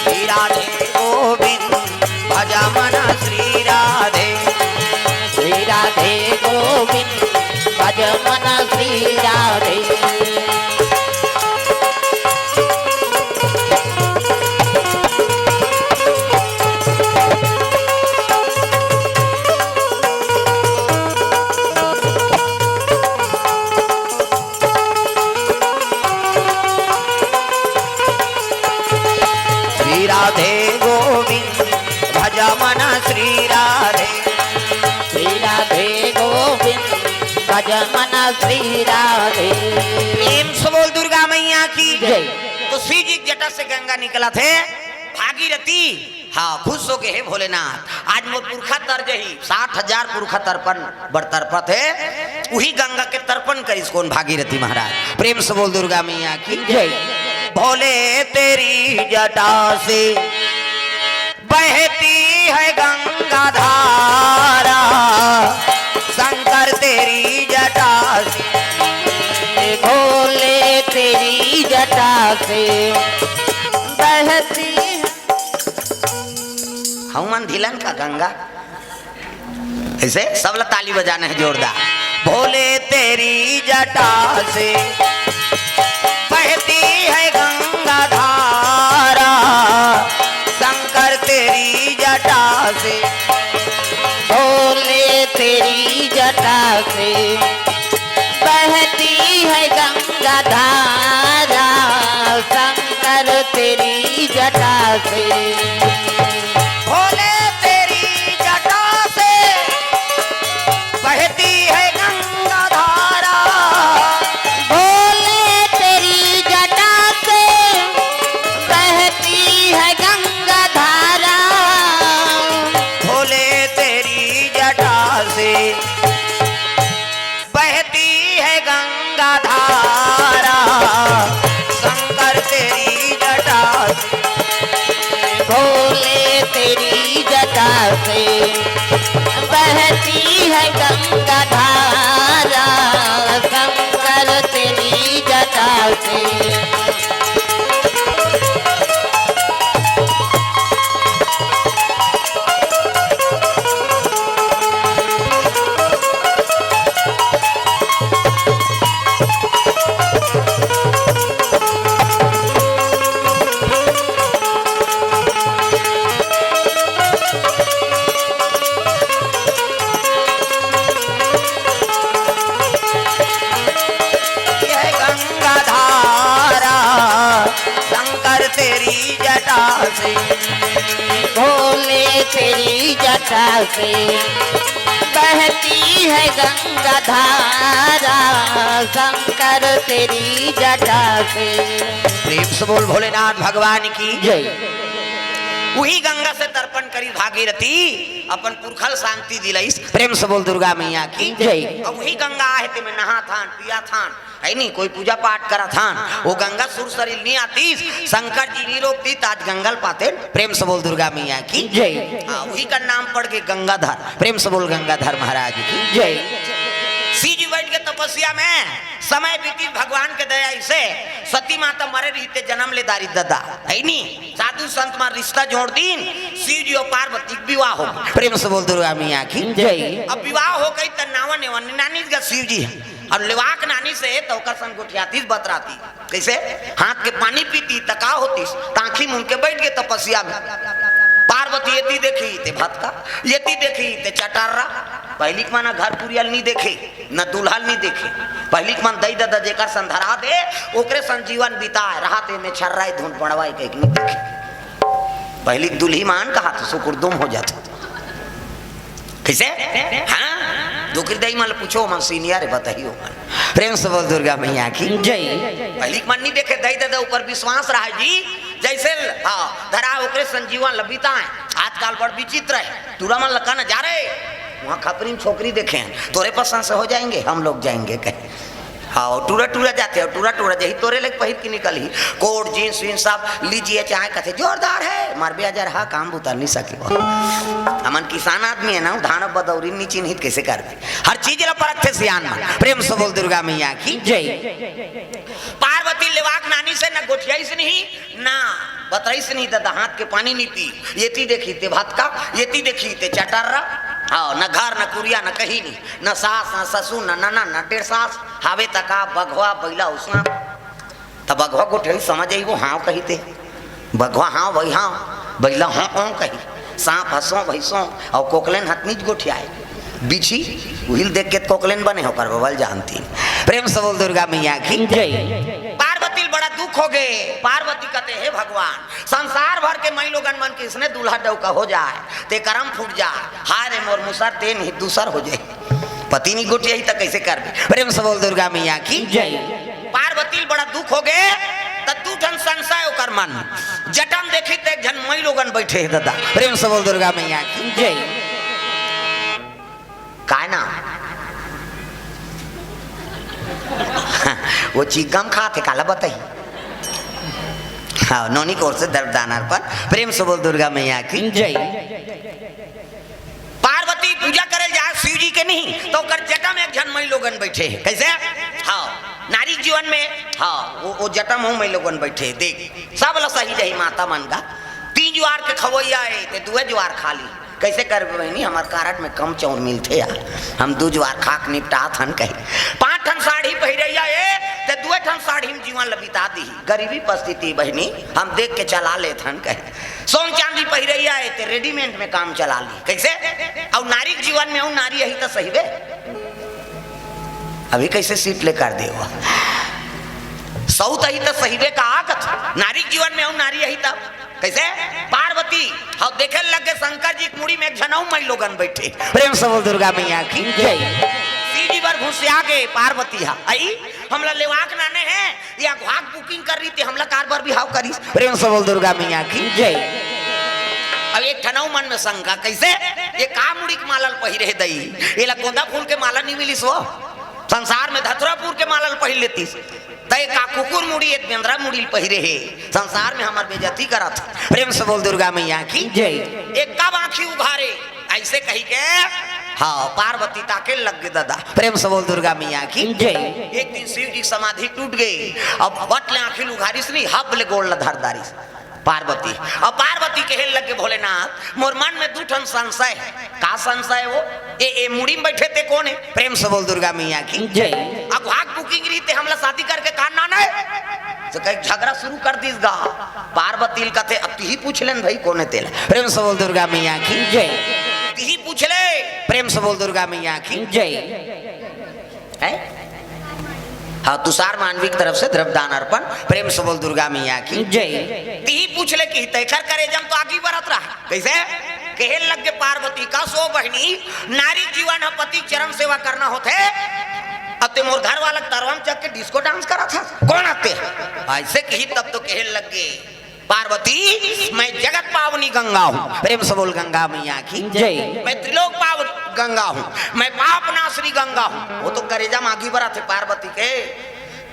श्री राधे गोविंद भज मन श्री राधे। श्री राधे गोविंद भज मन श्री राधे। श्री राधे गोविंद भज मन श्री राधे। श्री राधे गोविंद भज मन श्री राधे। प्रेम से बोल दुर्गा मैया की जय। तो शिव जी के जटा से गंगा निकलथे, भागीरथी। हाँ, खुश होके, "हे भोलेनाथ, आज मोर पुरखा तर जही, साठ हजार पुरखा तर्पण बर तरपत हे, उही गंगा के तर्पण करिस कोन? भागीरथी महाराज।" प्रेम से बोल दुर्गा मैया की जय। भोले तेरी जटा से बहती है गंगा धारा, शंकर तेरी जटा से। भोले तेरी जटा से बहती है। हनुमान धिलन का गंगा। ऐसे सब ला ताली बजाना है जोरदार। भोले तेरी जटा से बहती है गंगा धारा, शंकर तेरी जटा से। भोले तेरी जटा से बहती है गंगा धारा, शंकर तेरी जटा से। भोले तेरी जटा से बहती है गंगा धारा। भोले तेरी जटा से बहती है गंगा धारा। भोले तेरी जटा से बहती है गंगा धारा। भोले तेरी जटा से बहती है गंगा धारा, शंकर तेरी जटा से। प्रेम से बोल भोलेनाथ भगवान की। जय। उही गंगा से तर्पण करी भागीरथी, अपन पुरखा ल शांति दिलाइस। प्रेम से बोल दुर्गा मैया की। जय। अब उही गंगा आहे, तेमे नहाथन, पियाथन, है नी, कोई पूजा पाठ करथन, वो गंगा सुर सरीर नी आतिस, शंकर जी नी रोकतिस, त आज गंगा ल पातेन। प्रेम से बोल दुर्गा मैया की। जय। हाँ, उही का नाम पड़ गे गंगाधर। प्रेम से बोल गंगाधर महाराज की। जय। शिव जी बैठ के तपस्या में समय बीतिस, भगवान के दया से सती माता मरे रहिते जनम ले डारिस ददा, है नी, साधु संत मन रिश्ता जोड़ दिन, शिव जी अउ पार्वती के विवाह हो गे। प्रेम से बोल दुर्गा मैया की। जय। अब विवाह हो गे त नावा नेवा नानिस गा शिव जी ह। अब लेवाक नानिस हे त ओकर संग गोठियातिस बतरातिस। कइसे? हाथ के पानी पीतिस त का होतिस? त आँखी मूंद के बइठ गे तपस्या में। पार्वती एती देखिस ते भतका, एती देखिस ते चटर्रा। पहिली के मन घर कुरिया ल नी देखे, न दूल्हा ल नी देखे। पहिली के मन दई ददा जेकर संग धरा दे, ओकरे संग जीवन बिताय, रहत एमे छर्राय धुन पड़वाय कहिके नी देखे। पहिली के दुल्ही मन कहाथे सुकुरदुम हो जाथे। कइसे? हाँ? डोकरी दई मन ल पूछो, ओमन senior हे, बताही ओमन। प्रेम से बोल दुर्गा मैया की। जय। पहिली के मन नी देखे, दई ददा ऊपर विश्वास रहय जी। जइसे ल-, हाँ, धरा ओकरे संग जीवन ल बिताय। आजकल बड़ विचित्र हे, टूरा मन ल कहना जा रे, वहाँ खपरी में छोकरी देखे हन, तोरे पसंद से हो जाएंगे, हम लोग जाएंगे कहे। हाँ, टूरा टूरा जाथे, अउ टूरा टूरा जाही, तोरे लइक पहिर के निकलही। कोट, जींस वींस सब लीजिए, चाहे कथे जोरदार हे, मर ब्याज रहा, काम बुता नी सके। हमन किसान आदमी हे ना, धान बदौरी नी चिन्हित, कइसे करबे? हर चीज ल परखथे सियान मन। प्रेम से बोल दुर्गा मैया की। जय। पार्वती लेवाक नानिस हे, न गोठियाइस नहीं, ना, बतराइस नहीं ददा, हाथ के पानी नी पी। एती देखिस ते भतका, एती देखिस ते चटर्रा। हाँ, न घर, न कुरिया, न कहीं नी, न सास, न ससुर, न ननद, न डेढ़ सास। हावे त का बघवा, बइला, उसना। त बघवा गोठियाइस समझ आइस वो हाँव कहिथे। बघवा हाँव भई हाँव, बइला हों ओं कही, सांप ह सों भई सों, अउ कोकलेन हतनीच गोठियाय। बिछी, उही ल देख के त कोकलेन बने हो, पर बबल जानतिन। प्रेम से बोल दुर्गा मैया की। जय। पार्वती ल बड़ा दुख हो गे। पार्वती कथे, हे भगवान, संसार भर के मई लोगन मन के इसने दूल्हा डौका हो जाय, ते करम फूट जाय। हाय रे मोर मुसर, ते नहीं दूसर हो जाय। पति नी गोठियाही त कइसे करबे? प्रेम से बोल दुर्गा मैया की। जय। पार्वती ल बड़ा दुख हो गे, त दू ठन संशय ओकर मन। जटा म देखिस त एक झन मई लोगन बइठे हे ददा। प्रेम से बोल दुर्गा मैया की। जय। काय ना? वो चिग्गम खाथे, काला बताही। हाँ, नोनी कोर से दर्द दानर पर। प्रेम से बोल दुर्गा मैया की। जय। पार्वती पूजा करे ल जाय शिव जी के नहीं, त ओकर जटा म एक झन मई लोगन बइठे हे। कइसे? हाँ, नारी के जीवन में, हाँ, वो, वो जटा म मई लोगन बइठे हे। देख, सब ल सही रही माता मन का। तीन जुवार के खवइया हे, ते दुए जुवार खा ली। कइसे करबे बहिनी, हमर कारड में कम चाउर मिलथे यार, हम दू जुवार खा के निपटात हन कही। पांच ठन साड़ी पहिरइया हे, ते दुए ठन साड़ी म जीवन ल बिता दिही। गरीबी परिस्थिति बहिनी, हम देख के चला लेत हन कही। सोन चांदी पहिरइया हे, ते readymade में काम चला ली। कइसे? अउ नारी के जीवन में अउ नारी अही त सहिबे। अभी कइसे सीट ले कर दे वो? सऊत अही त सहिबे का आकत? नारी के जीवन में अउ नारी अही त कइसे? पार्वती, हव देखे लगे शंकर जी के मुड़ी में एक झन अउ मई लोगन बइठे। प्रेम से बोल दुर्गा मैया की। जय। शिव जी बर घुसिया गे पार्वती हा। अई, हमला लेवाक नाने हे, या घाक booking कर रही थी, हमला कार बर बिहाव करिस। प्रेम से बोल दुर्गा मैया की। जय। अब एक ठन अउ मन में शंका, कइसे? ये का मुड़ी के माला ल पहिरे हे दई? एला गोंदा फूल के माला नी मिलिस वो? संसार में धतुरा फूल के माला ल पहिर लेतिस। त ये का कुकुर मुड़ी, ये बेंदरा मुड़ी ल पहिरे हे? संसार में हमर बेइज्जती करत हे। प्रेम से बोल दुर्गा मैया की। जय। एक का आँखी उघारे, अइसे कहिके, हाँ, पार्वती ताके लग गे ददा। प्रेम से बोल दुर्गा मैया की। जय। एक दिन शिव जी के समाधि टूट गे। अब बट ले आँखी ल उघारिस नहीं, हब ले गोड़ ल धर डारिस पार्वती। अब पार्वती कहे लग गे, भोलेनाथ, मोर मन में दू ठन संशय हे। का संशय हे वो? ए, ए मुड़ी में बइठे ते कोन हे? प्रेम से बोल दुर्गा मैया की। जय। अब घाक booking रही ते हमला शादी करके का नाना हे? त कहिके झगरा शुरू कर दिस गा। पार्वती ल कथे, अब तिही पूछ लेन भई कोन हे तेला। प्रेम से बोल दुर्गा मैया की। जय। तिही पूछ ले। प्रेम से बोल दुर्गा मैया की। जय। हैं? अउ तुषार मांडवी के तरफ से द्रव्यदान अर्पण। प्रेम से बोल दुर्गा मैया की। जय। तिही पूछ ले कि तेखर करेजा म तो आगी बरत रहा। कइसे? कहे लगे पार्वती कस ओ बहिनी, नारी जीवन ह पति चरण सेवा करना होथे, अउ ते मोर घर वाला के तरवा म चघ के disco dance करत हस। कोन आते? अइसे किही तब तो कहे लगे पार्वती, मैं जगत पावनी गंगा हूँ। प्रेम से बोल गंगा मैया की। जय। मैं त्रिलोक पावनी गंगा हूँ, मैं पाप नाशनी गंगा हूँ। ओ तो करेजा म आगी बरत हे पार्वती के।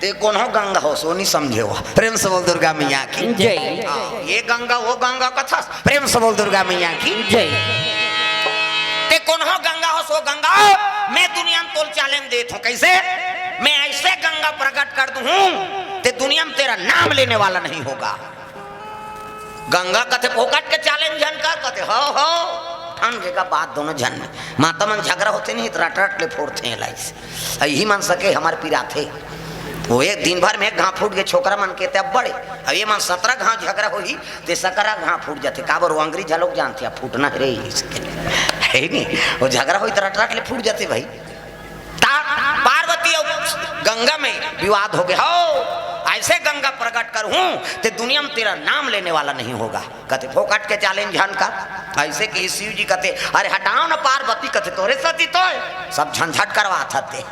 ते कोनो गंगा होस ओ नइ समझे हो। प्रेम से बोल दुर्गा मैया की। जय। हाँ, ए गंगा ओ गंगा कथस। प्रेम से बोल दुर्गा मैया की। जय। ते कोनो गंगा होस ओ गंगा, मैं दुनिया म तोला challenge देत हूँ। कइसे? मैं अइसे गंगा प्रकट कर दूँ, ते दुनिया म तेरा नाम लेने वाला नहीं होगा। गंगा कथे फोकट के challenge झन कर, कथे हो हो। ठन जगह बात दोनों झन में। माता मन झगरा होथे नहीं त रट रट ले फोरथे लाइस। अही मन सके हमर पिराथे। ओ एक दिन भर में एक घांव फूट गे छोकरा मन के ते अब्बड़े। अब ए मन सतरा घांव झगरा होही, ते सकरा घांव फूट जाथे। काबर ओ अंगरी झलोक जानथे, अब फूटना हे रे इसके। हे नहीं? ओ झगरा होही त रट रट ले फूट जाथे भाई। ता पार्वती अउ गंगा में विवाद हो गे। हो, अइसे गंगा प्रकट कर हूँ, ते दुनिया म तेरा नाम लेने वाला नहीं होगा। कथे फोकट के challenge झन कर। अइसे किही शिव जी कथे, अरे हटाव न पार्वती, कथे तोरे सती तो हे, सब झंझट करवात हस ते।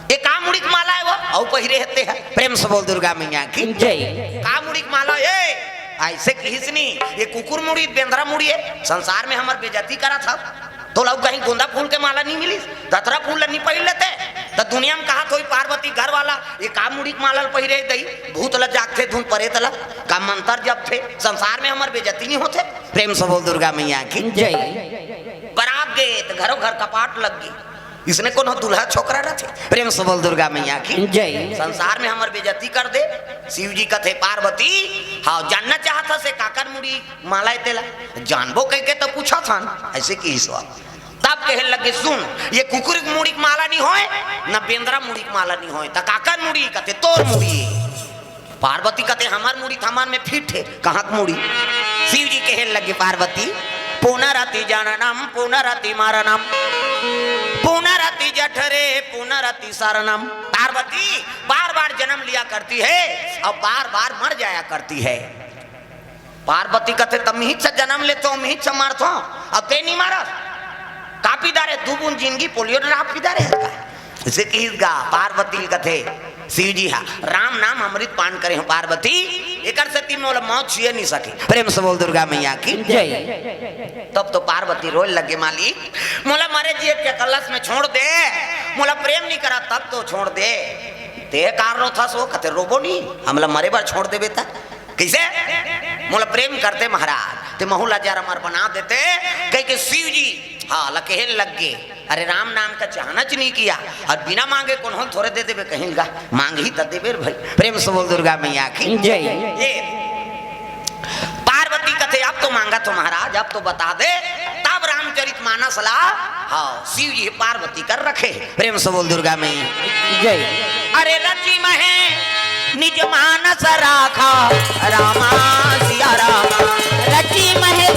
ए का मुड़ी के माला हे ओ, अउ पहिरे हस ते ह। प्रेम से बोल दुर्गा मैया की। जय। का मुड़ी के माला ए? अइसे किहिस नी, ए कुकुर मुड़ी, बेंदरा मुड़ी ए, संसार में हमर बेइज्जती करत हस। तोला अउ कहीं गोंदा फूल के माला नइ मिलिस, धतरा फूल ल नइ पहिर लेते, त दुनिया म कहत होही पार्वती घर वाला, ए का मुड़ी के माला ल पहिरे दई, भूत ल जागथे धुन परेत ल, का मंतर जपथे, संसार में हमर बेइज्जती नइ होथे। प्रेम से बोल दुर्गा मैया की। जय। बरात गे त घरो घर कपाट लग गे। इसने कोनो दूल्हा छोकरा रथे। प्रेम से बोल दुर्गा मैया की। जय। संसार में हमर बेइज्जती कर दे। शिव जी कथे पार्वती, हाँ, जानना चाहत हस ए काकर मुड़ी माला ए तेला? जानबो कहिके त पूछत हन। अइसे किहिस ओ। तब कहे लगे, सुन, ए कुकुर के मुड़ी के माला नइ होय, न बेंदरा मुड़ी के माला नइ होय, त काकर मुड़ी? कथे तोर मुड़ी। पार्वती कथे, हमर मुड़ी त हमर में fit हे, कहाँ के मुड़ी? शिव जी कहे लगे, पार्वती, पुनरपि जननम पुनरपि मरणम, पुनरपि जठरे पुनरपि शयनम। पार्वती बार बार जन्म लिया करती है और बार बार मर जाया करती है। पार्वती कथे, त मिहिच जनम लेथों, मिहिच मरथों, अब ते नइ मरस। का पीदारे, दू बूंद जिनगी पोलियो ड्राप पीदारे हस का? अइसे किहिस गा, पार्वती ल कथे शिव जी हा, राम नाम अमृत पान करे हंव पार्वती, एकर सेती मोला मौत छुए नइ सके। प्रेम से बोल दुर्गा मैया की। जय। तब तो पार्वती रोए लगे, मालिक, मोला मरे जिए के कलश में छोड़ दे, मोला प्रेम नइ करा तब तो छोड़ दे। ते कार रोथस ओ? कथे, रोबो नइ, हमला मरे बर छोड़ देबे त। कइसे? मोला प्रेम करते महाराज, ते महू ला जहर अमर बना देते, कहिके शिव जी, हाँ, ल कहे लग गे, अरे राम नाम का चाहना च नइ किया, अउ बिना मांगे कोनो ल थोरे दे देबे कहिन गा, मांगही त देबे रे भाई। प्रेम से बोल दुर्गा मैया की। जय। ए, पार्वती कथे, अब तो मांगत हों महाराज, अब तो बता दे, तब रामचरित मानस ला, हाँ, शिव जी पार्वती कर रखे। प्रेम से बोल दुर्गा मैया। जय। अरे रचि महे निज मानस राखा, रामा सिया रामा। रचि महे